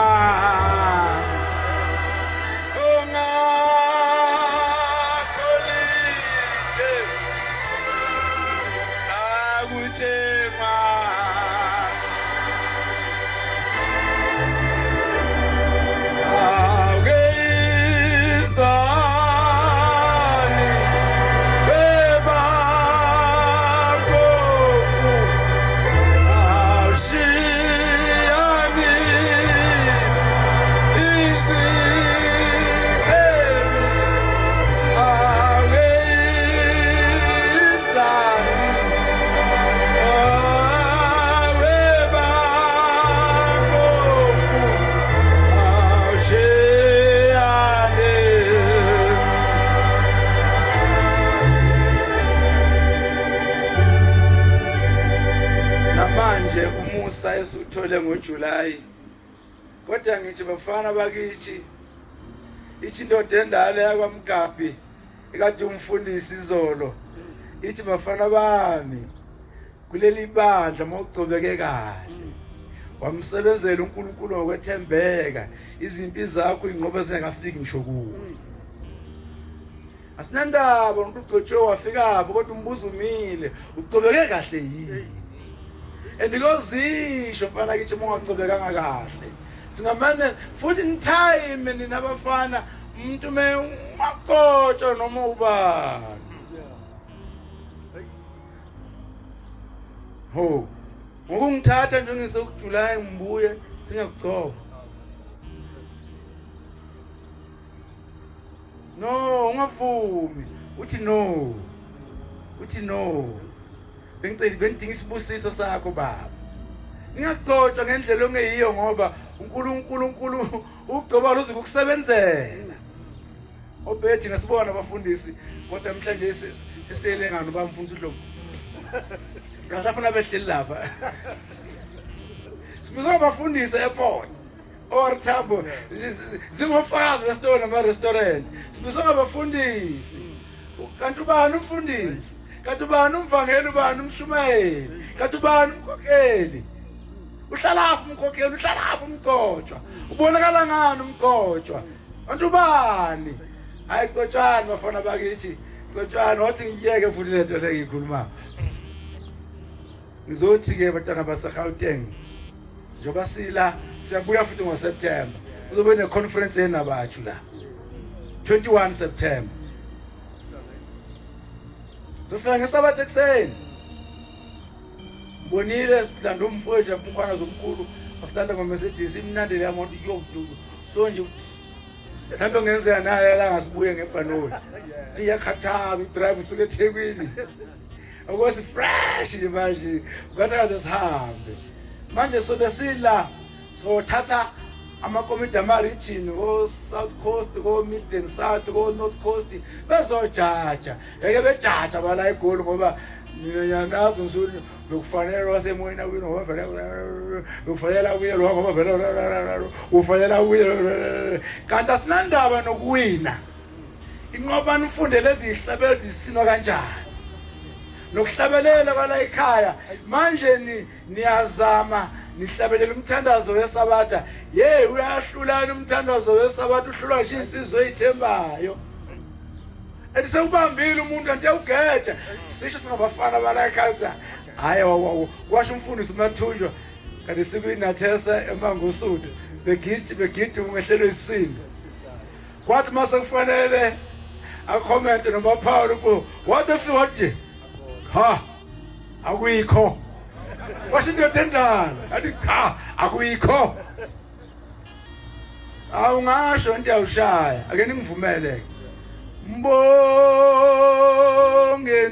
Namanje umusa esiwuthole ngoJuly kodwa ngithi bafana bakithi ithi indoda endala yakwaMgabhi ekade umfundisi izolo ithi bafana bami kuleli bandla mawugcobeke kahle wamsebenzela uNkulunkulu ngokwethembeka izimpi zakho inqobe zingakafiki ngisho kuwe asinandaba umuntu ugcotshwe wafikaphi kodwa umbuzo umile ugcobeke kahle yini and kozisho mfana kithi uma ungagcobekanga kahle singamane futhi nithayime nina bafana umuntu me ungagcotshwa noma ubani ho. Ngokungithatha nje ngisokujulayi ngibuye sengiyakugcoba. No, ungavumi. Uthi no. Uthi no. Bengicela bengidinga isibusiso sakho baba. Ningagcotshwa ngendlela ongeyiyo ngoba uNkulunkulu uNkulu ugcoba luze kukusebenzela. Obhethi ngasibona abafundisi kodwa namhlanje esiyele ngani bamfundisi uDlomo. Ngathi afuna behleli lapha. Sibizwa abafundisi airport. Or Thambo zingofakazi esitolo nama-restaurant sibizwa ngabafundisi. Kanti ubani umfundisi? Kanti ubani umvangeli ubani umshumayeli? Kanti ubani umkhokheli? Uhlalaphi umkhokheli? Uhlalaphi umgcotshwa? Ubonakala ngani umgcotshwa? Kanti ubani? Hayi cotshani bafana bakithi. Cotshani wathi ngiyeke futhi lento le ngiyikhulumayo. Ngizothi-ke bantwana baseGauteng njengoba sila siyabuya futhi ngoSeptember kuzobe ne-conference yenabatshu la 21 September zofika ngesabatha ekuseni ngibonile landa umfowethu umkhwana zomkhulu wasilanda ngoMercedes imnandi leya moto yo so nje mhlawumbe kungenzeka naye la ngasibuye ngebhanoyi iyakhathaza udrive usuke eThekwini Okosi fresh nje manje ngathi kaze sihambe manje sobe sila sothatha amakomidi ama-region ko-south coast ko-midland south ko-north coast bezojaja ngeke bejaja bala egoli ngoba nina nyanazi ngisuthi bekufanele wasemoyeni awina ngoba vele bekufanele abuye lo ngoba vele ufanele abuye kanti asinandaba nokuwina Inqobani ufunde lezi zihlabelo zisinwa kanjani nokuhlabelela kwala ekhaya manje ni niyazama nihlabelela umthandazo wesabatha ye uyahlulana umthandazo wesabatha uhlulwa nje insizwe eyithembayo ethi sewubambile umuntu kanti uyawugeja sisho singabafana bala ekhaya hayi kwasho umfundisi umathunjwa kanti sikwinathesa emangosuthu begidi begidi ungehlelwe isisindo Kwathi mase kufanele akhomente noma Paul mfo what if what nje cha akuyikho washo indoda endala athi cha akuyikho awungasho into yawushaya ake ningivumele mbongeni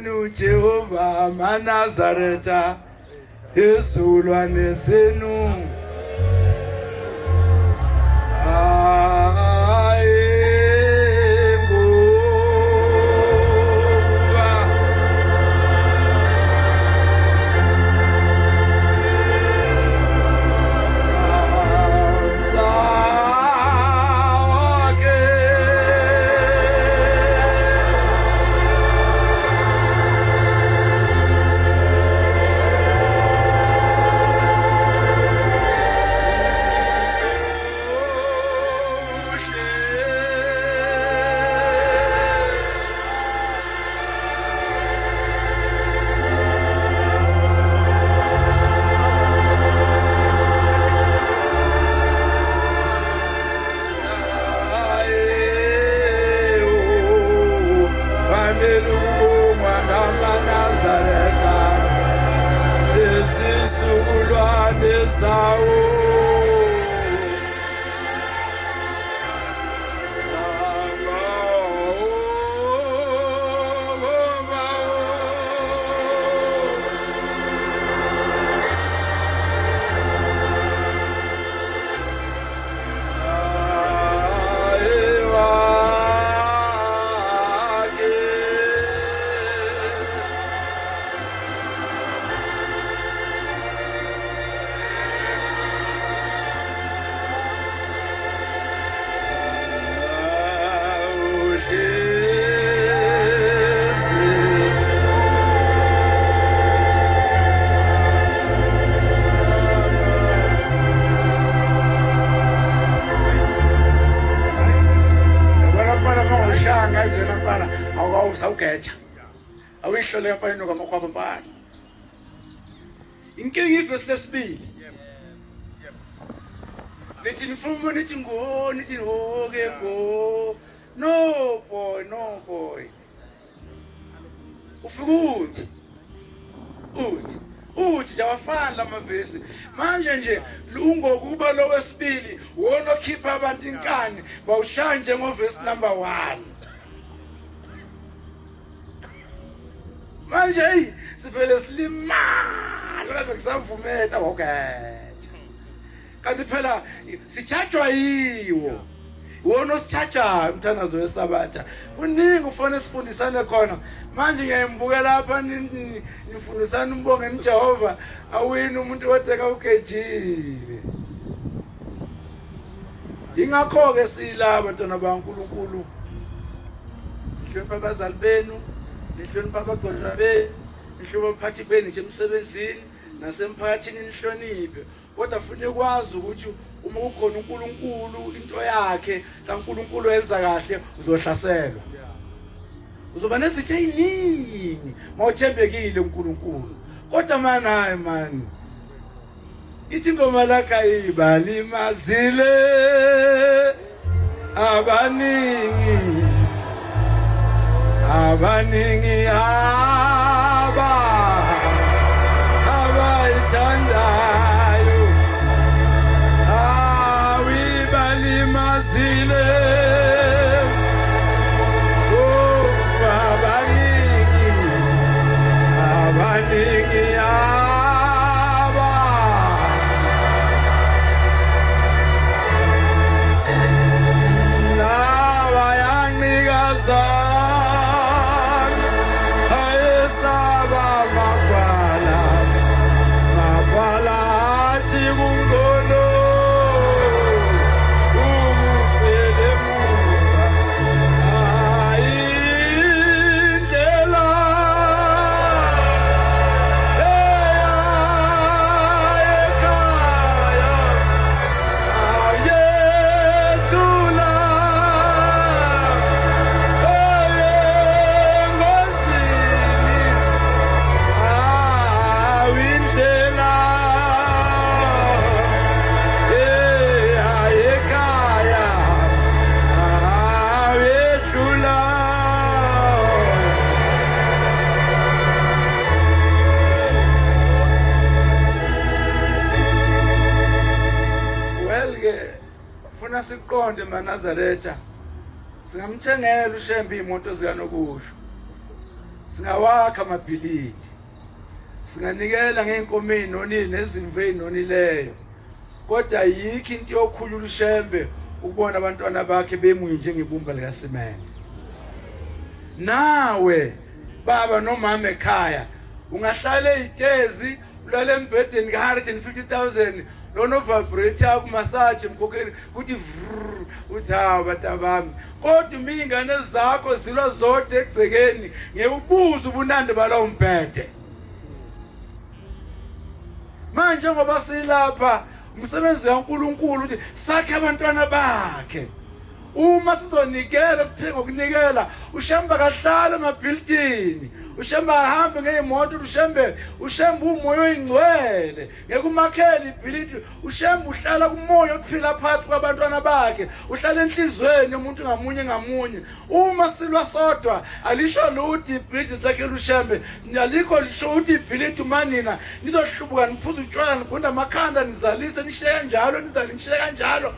uJehova maNazaretha Isizukulwane senu Awugeja awuyihlole mfana inuka amakhwapha mfana inkinga ivesi lesibili nithi nifumo nithi ngo nithi hoke ngo no boy no boy ufika uthi uthi Uthi nje awafani lamavesi. Manje nje ungokuba lo wesibili wona okhipha abantu inkani bawushaya nje ngovesi number 1. Manje hey sivele silimala ngabe kusavumela okeja. Kanti phela sitshajwa yiwo. Iwona ositshajayo umthandazo wesabatha. Kuningi ufuna sifundisane khona. Manje ngiyayimbuka lapha nifundisana umbonge niJehova awini umuntu odeka ugejile. Ingakho-ke sila bantwana baNkulunkulu. Nihlonipha abazali benu, nihlonipha abagcotshwa benu, nihlonipha abaphathi benu nje emsebenzini nasemphakathini nihloniphe. Kodwa funa ukwazi ukuthi uma kukhona uNkulunkulu into yakhe kaNkulunkulu yenza kahle uzohlaselwa. Uzoba nezitha eziningi mawuthembekile uNkulunkulu. Kodwa mani hayi mani. Ithi ingoma lakhe ayibalimazile abaningi abaningi aba abayithandayo awibalimazile oh abaningi abaningi aba Well ke funa siqonde maNazaretha singamthengela uShembe imoto zikanokusho singawakha amabhilidi singanikela ngeenkomo ezinonile nezimvu ezinonileyo kodwa yikho into yokhulula uShembe ukubona abantwana bakhe bemunye njengebumba likasimende nawe baba nomama ekhaya ungahlala eyitezi ulale embhedeni ka-150 000 lona ovibrate akumasaje mkhokheli kuthi vrr uthi hawu bantabami kodwa uma iy'ngane zakho zilwa zodwa egcekeni ngeke ubuze ubunandi balowo mbhede manje ngoba silapha umsebenzi kaNkuluNkulu ukuthi sakhe abantwana bakhe uma sizonikela siphike ngokunikela ushembe akahlale emabhilidini ushembe ahambe ngey'moto ushembe ushembe umoya oyingcwele ngeke umakhele ibhilidi ushembe uhlala kumoya ophila phakathi kwabantwana bakhe uhlala enhlizweni yomuntu ngamunye ngamunye uma silwa sodwa alisho lutho ibhilidi lakhela ushembe alikho lisho ukuthi ibhilidi uma nina nizohlubuka niphuza utshwala nigunda amakhanda nizalise nishiye kanjalo nizale nishiye kanjalo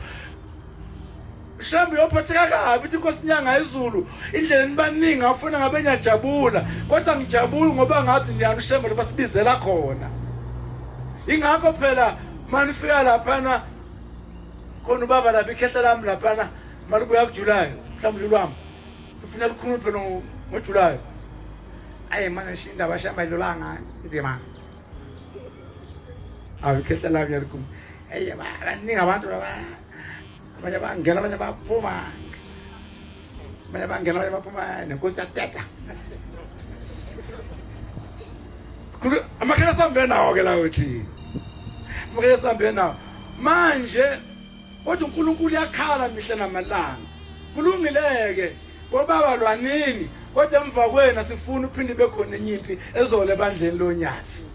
Shembe uyophatheka kabi uthi inkosi inyanga izulu indlela enibaningi afuna ngabe ngiyajabula kodwa ngijabuli ngoba ngathi niyani uShembe basibizela khona ingakho phela manifika laphana khona ubaba lapha ikhehla lami laphana malubuya kujulayo mhlawumbe lwami sifuna likhulume phela ngojulayo ayi manje indaba shamba ilolanga inzima awu ikhehla lami yalikhuluma eyi baningi abantu laba abanye bangena abanye baphuma abanye bangena abanye baphuma nenkosi yateta sikhulu amakhela sambe nawo ke lawo thina amakhela sambe nawo manje kodwa uNkulunkulu uyakhala mihla namalanga kulungileke bobaba lwanini kodwa emva kwena sifuna uphinde bekhona enye impi ezole ebandleni lonyazi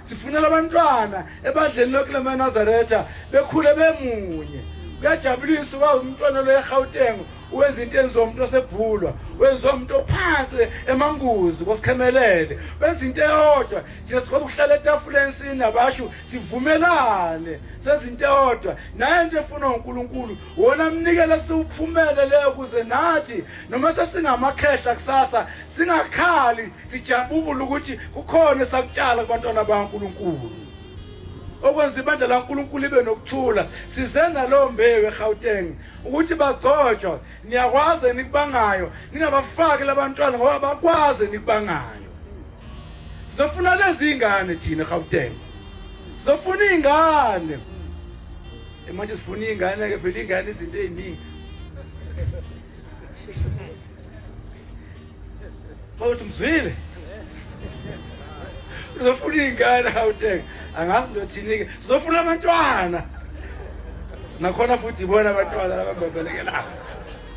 sifunela abantwana ebandleni lokhu lamaNazaretha bekhule bemunye kuyajabulisa ukwazi umntwana lo eGauteng uwenza into enziwa umuntu osebhulwa Wenziwa umuntu ophansi emanguzi kosikhemelele. Benza into eyodwa. Thina sikwazi ukuhlala etafuleni sinabashu sivumelane. Senza into eyodwa. Naye into efunwa uNkulunkulu wona mnikelo siwuphumele leyo kuze nathi noma sesingamakhehla kusasa singakhali sijabule ukuthi kukhona esakutshala kubantwana bakaNkulunkulu. Okwenza ibandla laNkulunkulu ibe nokuthula size nalowo mbewu eGauteng ukuthi bagcotshwa niyakwazi enikubangayo ningabafaki labantwana ngoba bakwazi enikubangayo. Sizofuna lezi ingane thina eGauteng, sizofuna ingane manje sifuna ingane ke phela ingane izinto eziningi. Bawuthi mzwile uzofuna iy'ngane Gauteng, angazi ngizothini-ke, sizofuna abantwana nakhona futhi ibona abantwana labababelekelayo,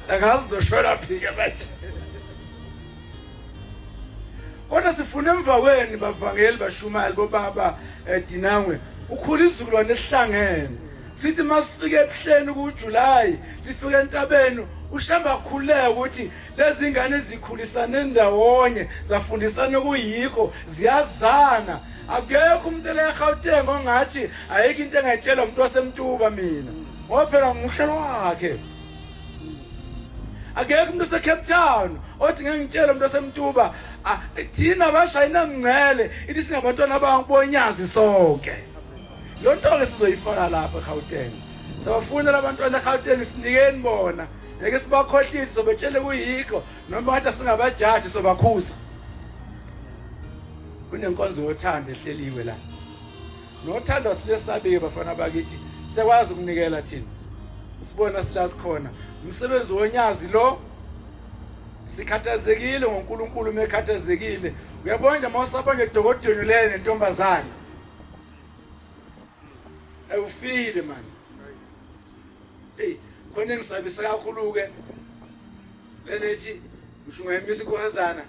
angazi uzoshona phi-ke manje. Kodwa sifuna emva kweni bavangeli bashumayeli bobaba Dinangwe ukhula izizukulwane esihlangene. Sithi masifike ebuhleni kuJuly sifike entabeni ushamba khuleka ukuthi lezi ngane zikhulisane ndawonye zafundisana okuyikho ziyazana. Akekho umuntu la eGauteng ongathi ayikho into engayitshelwa umuntu wasemtuba mina ngoba phela nguhlelo wakhe. Akekho umuntu oseCape Town othi ngeke ngitshele umuntu osemtuba thina abashayina mngcele ithi singabantwana abangibonyazi sonke. Lo nto ke sizoyifaka lapha eGauteng. Sabafuna labantwana eGauteng sinikeni bona. Ngeke sibakhohlise sobetshele kuyikho noma kade singabajaji sobakhuza. Kunenkonzo yothando ehleliwe la. Nothando asilesabike bafana bakithi sekwazi ukunikela thina. Usibona sila sikhona. Umsebenzi wonyazi lo sikhathazekile ngoNkulunkulu mekhathazekile. Uyabona nje mawusabonje edokodweni le nentombazane. Awufile man. Hey, khona engisabisa kakhulu ke lenethi ngisho ungayimisa inkohazana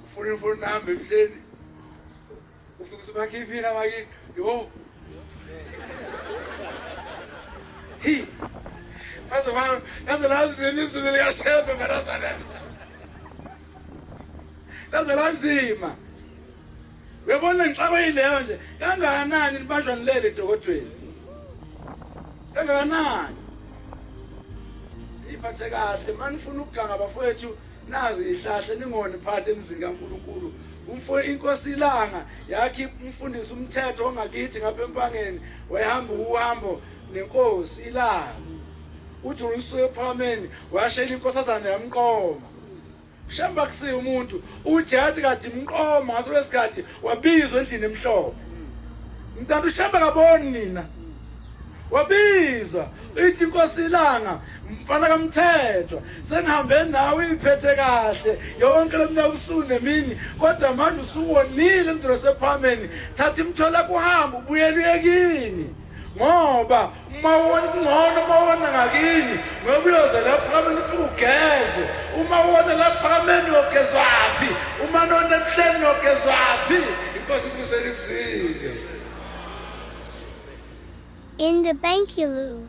ufuna ifoni namba ebuhleni ufike usubakhiphile abakini yo hi baze laze lanzima izulu likashembe manazaretha laze lanzima. Uyabona ngixakwe yileyo nje kangakanani nibanjwa nilele edokodweni kangakanani iphathe kahle manifuna ukuganga bafowethu nazi ihlahla ningoni phakathi emzini kaNkuluNkulu. Umfo inkosi ilanga yakhe umfundisi umthetho ongakithi ngapha empangeni wayehamba uhambo nenkosi ilanga uthi usuke ephakameni washela inkosazana yamqoma. Shemba kusiye umuntu uthi yathi kade imqoma ngaso lesikhathi wabizwa endlini emhlophe. Mntana uShemba kaboni nina. Wabizwa ithi inkosi ilanga mfana kaMthethwa sengihambe nawe iphethe kahle yonke leminyaka usuku nemini kodwa manje usuwonile emzini wasephameni thatha imthola kuhamba ubuyele uye kini ngoba uma wona kungcono uma wona ngakini ngoba uyoza la phakameni ufike ugeze uma wona la phakameni uyogezwaphi uma nona ebuhleni uyogezwaphi inkosi ibuselizile In the bank you lose.